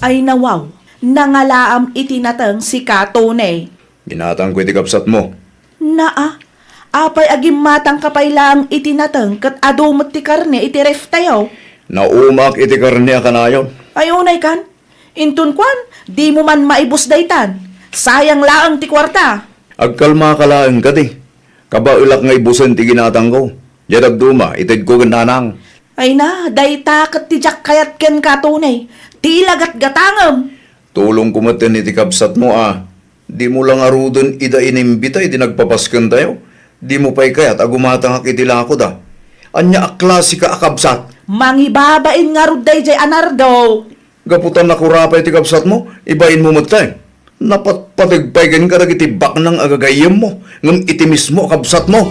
Ay, nawaw. Nangalaam iti nateng si Katone. Ginatangko iti kabsatmo. Naa, apay a gimmatangka pay laeng iti nateng ket adu met ti karne iti reftayo? Naumaak iti karne a kanayon. Ay, unay kan? Inton kuan, dimo man maibus daytan. Sayang laeng ti kuarta. Agkalmaka laeng kadi. Kabaelak nga ibusen ti ginatangko. Diay dadduma, itedko ken nanang. Ay na, dayta ket ti diak kayat kenka, Tony. Ti ilagatgatangem. Tulongko metten iti kabsatmo a dimo la ngaruden ida inimbita iti nagpapaskentayo. Dimo pay kayat a gumatangak iti lakoda. Ania a klasika a kabsat? Mangibabain ngarud daydiay a Nardo. Gapu ta nakurapay ti kabsatmo, ibainmo metten. Napatpateg pay kenka dagiti baknang a gagayyemmo, ngem iti mismo a kabsatmo.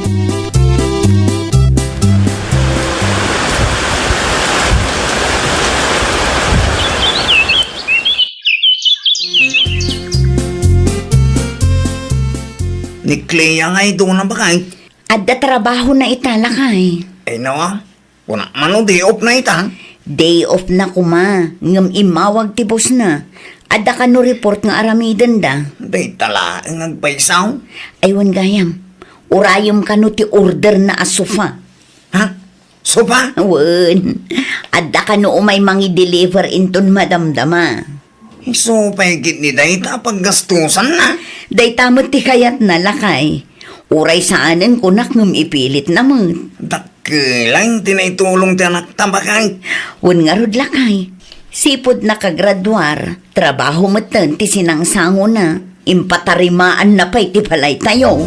Ni Clea nga iduna, bakay? Adda trabahona ita, lakay. Ay, nawa. Kuna man no day off na ita? Day off na koma, ngem immawag ti boss na. Adda kano report nga aramidenda. Dayta laeng agpaysaw? Ay, wen gayam. Urayem kano ti order na a sofa. Ha? Sofa? Wen. Adda kano umay mangi-deliver inton madamdama. Isu pay ketdi dayta a paggastusanna. Dayta met ti kayatna, lakay. Uray saanen kunak ngem ipilitna met. Dakkel laeng ti naitulong ti anakta, bakay. Wen ngarud, lakay. Sipud nakagraduar, trabaho metten ti sinangsangona. Impatarimaanna pay ti balaytayo.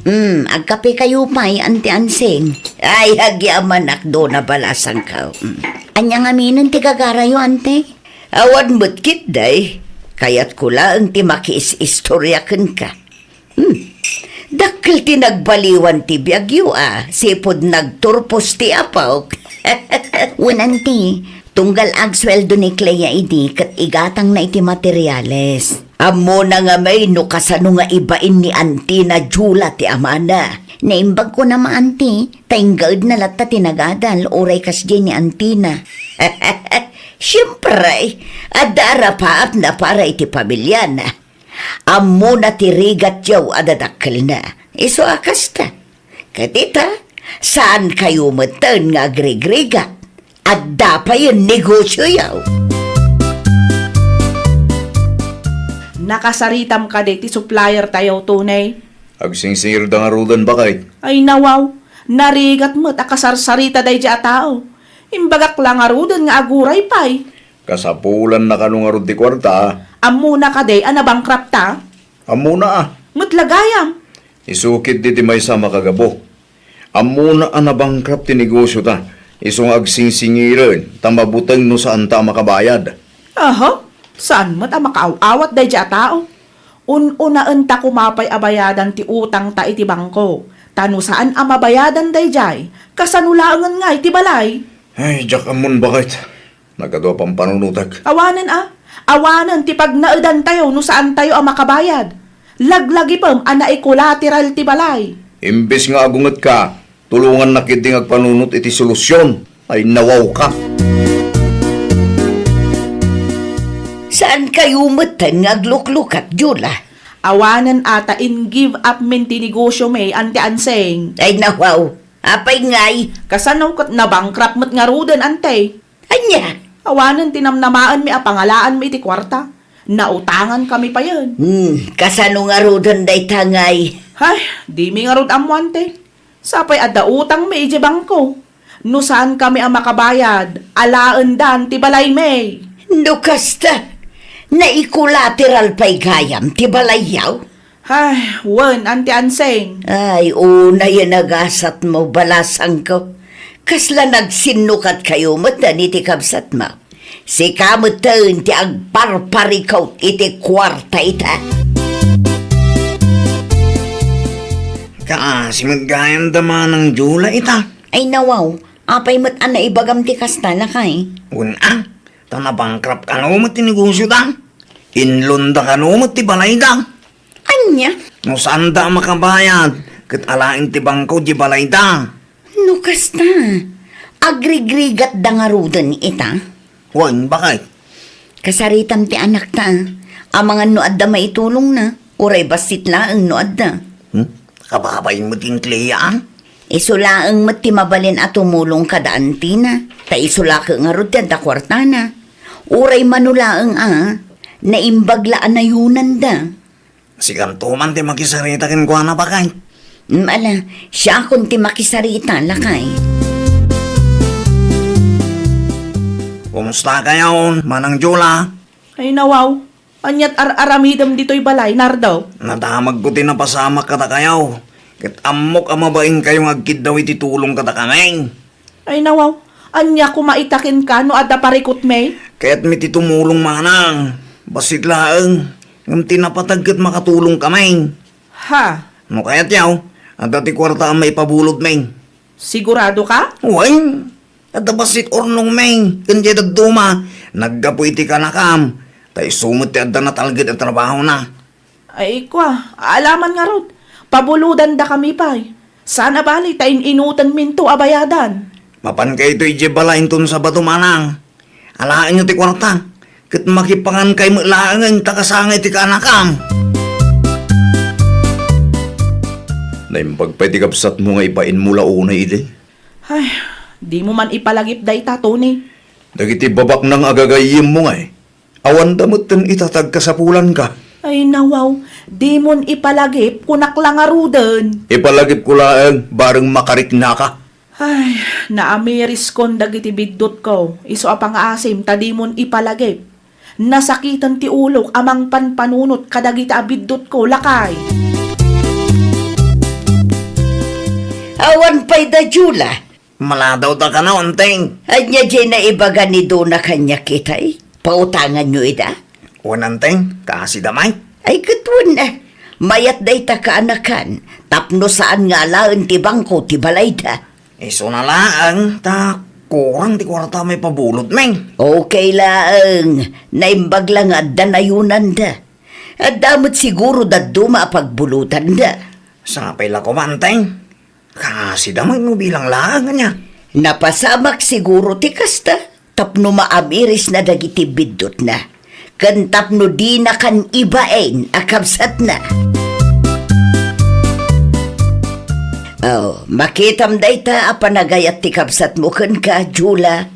Hmm, agkapekayo pay, Anti Ansing? Ay, agyamanak, Dona Balasangko. Hmm. Ania ngaminen ti gagarayo, Ante? Awan met ketdi. Kayatko laeng ti makiis-istorya kenka. Hmm. Dakkel ti nagbaliwan ti biagyo a, sipud nagturpos ti apok. Wen, anti, tunggal agsueldo ni Clea idi ket igatangna iti materiales. Ammona ngamin no kasano nga ibain ni Antina Jula ti amana. Naimbag ko na ma, anti, ta inggaedna latta ti nagadal, uray kasdiay ni Antina. Siempre, adda arapaapna para iti pamiliana. Ammona ti rigatyo a dadakkelna. Isu a kasta. Ket ita, saankayo metten nga agrigrigat. Adda payen negosioyo. Nakasaritam kadi ti supplier tayo, Tony? Agsingsingirda ngaruden, baket. Ay, nawaw. Narigat met a kasarsarita daydi a tao. Imbagak la ngaruden nga aguray pay. Kasapulanna kano ngarud ti kuarta? Ammona kadi a nabankrupt ta? Ammona a. Met la gayam. Isu ketdi ti maysa a makagapu. Ammona a nabankrupt ti negosiota, isu nga agsingsingiren ta mabuteng no saanta a makabayad. Aha, saan met a makaaw-awat daydi a tao? Un-unaenta koma pay a bayadan ti utangta iti bangko, ta no saan a mabayadan daydiay, kasano laengen ngay ti balay? Ay, diak ammon, baket. Nagadu a pampanunotek. Awanen a, awanen ti pagnaedantayo no saantayo a makabayad. Laglagipem a naikolateral ti balay. Imbes nga agungetka, tulongannak ketdi nga agpanunot iti solusion. Ay, nawawka. Saankayo metten nga agluklukat, Jula? Awanen a ta in-give up min ti negosio mi, Anti Anseng. Ay, nawaw. Apay ngay? Kasano ket nabankrupt met ngaruden, Ante? Ania? Awanen ti namnamaenmi a pangalaanmi iti kuarta. Nautangankami payen. Hmm, kasano ngaruden dayta ngay? Hay, dimi ngarud ammo, Ante. Sapay adda utangmi idiay bangko. No saankami a makabayad, alaendan ti balaymi. No kasta, naikolateral pay gayam ti balayyo? Ay, wen, Ante Anseng. Ay, unay a nagasatmo, balasangko. Kasla nagsinnukatkayo metten iti kabsatmo. Sika metten ti agparparikut iti kuarta ita. Kaasi met gayam da Manang Jula ita. Ay, nawaw, apay met a naibagam ti kasta, lakay? Wen a, ta nabankrupt kano met ti negosiota. Inlonda kano met ti balayda. Ania? No saanda a makabayad, ket alaen ti bangko diay balayda. No kasta, agrigrigatda ngaruden ita? Wen, baket? Kasaritam ti anakta, amangan no adda maitulongna, uray bassit laeng no adda. Hmm? Kababain met ken Clea, a? Isu laeng met ti mabalin a tumulong kada antina, ta isu la ket ngarud ti adda kuartana. Uray mano laeng a, naimbag la a nayonanda. Sikanto man ti makisarita kenkuana, baket. Mm, ala, siakon ti makisarita, lakay. Kumustakayon, Manang Jula? Ay, nawaw. Aniat ar-aramidem ditoy balay, Nardo? Nadamagko ti napasamak kadakayo. Ket ammok a mabainkayo nga agkiddaw iti tulong kadakami. Ay, nawaw. Ania koma ita kenka no adda parikutmi? Kayatmi ti tumulong, manang. Bassit laeng. Ngem ti napateg ket makatulongkami. Ha? No kayatyo, adda ti kuarta a maipabulodmi. Siguradoka? Wen, adda bassit urnongmi ken diay dadduma. Naggapu iti kanakam, ta isu met ti adda natalged a trabahona. Ay, kua, alaman ngarud. Pabulodandakami pay. Saan a bali ta in-inutenminto a bayadan. Mapankayto idiay balay inton Sabado, manang. Alaenyo ti kuarta, ket makipangankay met laengen ta kasangay ti kaanakam. Naimbag pay ti kabsatmo nga ibainmo la unay idi. Ay, dimo man ipalagip dayta, Tony. Dagiti babaknang a gagayyemmo ngay, awanda metten ita ti agkasapulanka. Ay, nawaw, dimon ipalagip, kunak la ngaruden. Ipalagipko laeng, bareng makariknaka. Ay, naamiriskon dagiti biddutko, isu a pangaasim ta dimon ipalagip. Nasakiten ti ulok a mangpanpanunot kadagiti a biddutko, lakay. Awan pay da, Jula. Maladawda kano, Anteng. Ania diay naibaga ni Dona kaniak itay? Pautanganyo ida? Wen, Anteng, kaasida met. Ay, ket wen, a. Mayat dayta kaanakan, tapno saan nga alaen ti bangko ti balayda. Isuna laeng ta kurang ti kuarta maipabulotmi. Okay laeng, naimbag la nga adda nayonanda. Adda met siguro dadduma a pagbulotanda. Sapay la koma, Ante. Kasida met no bilang laeng ania. Napasamak siguro ti kasta tapno maamirisna dagiti biddutna, ken tapno dinakan ibain a kabsatna. Oh, makitam dayta a panagayat ti kabsatmo kenka, Jula.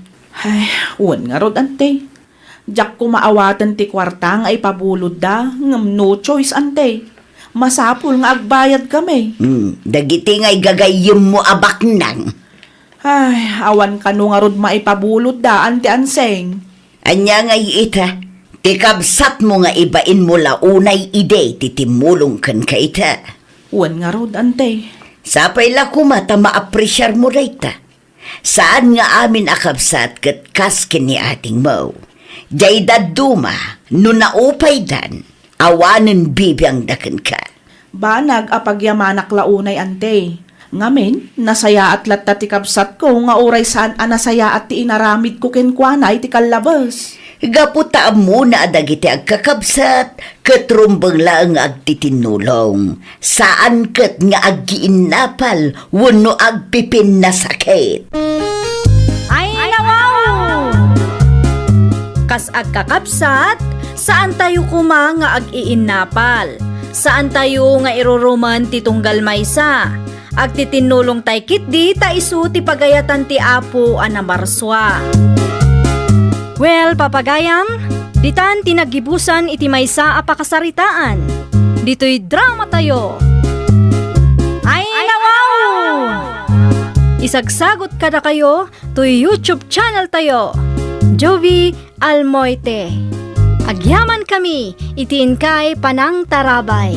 Ay, wen ngarud, Ante. Diak koma awaten ti kuarta nga ipabulodda, ngem no choice, Ante. Masapul nga agbayadkami. Hmm, dagiti nga igagayyemmo a baknang. Ay, awan kano ngarud maipabulodda, Ante Anseng. Ania ngay ita? Ti kabsatmo nga ibainmo la unay idi ti timmulong kenka ita. Wen ngarud, Ante. Sapay la koma ta maapresiarmo dayta. Saan nga amin a kabsat ket kas ken ni atingmo. Diay dadduma, no naupaydan, awanen bibiangda kenka. Banag a pagyamanak la unay, Ante. Ngamin, nasayaat latta ti kabsatko nga uray saan a nasayaat ti inaramidko kenkuana iti kallabes. Gapu ta ammona a dagiti agkakabsat ket rumbeng laeng nga agtitinnulong, saan ket nga aggiinnapal wenno agpipinnasakit. Ay, nawaw! Kas agkakabsat, saantayo koma nga ag-iinnapal. Saantayo nga irurumen ti tunggal maysa. Agtitinnulongtay ketdi ta isu ti pagayatan ti Apo a namarsua. Well, papagayam, ditan ti naggibusan iti maysa a pakasaritaan. Ditoy dramatayo. Ay, nawaw! Isagsagot kadakayo toy YouTube channel tayo, Jovie Almoite. Agyamankami iti inkay panangtarabay.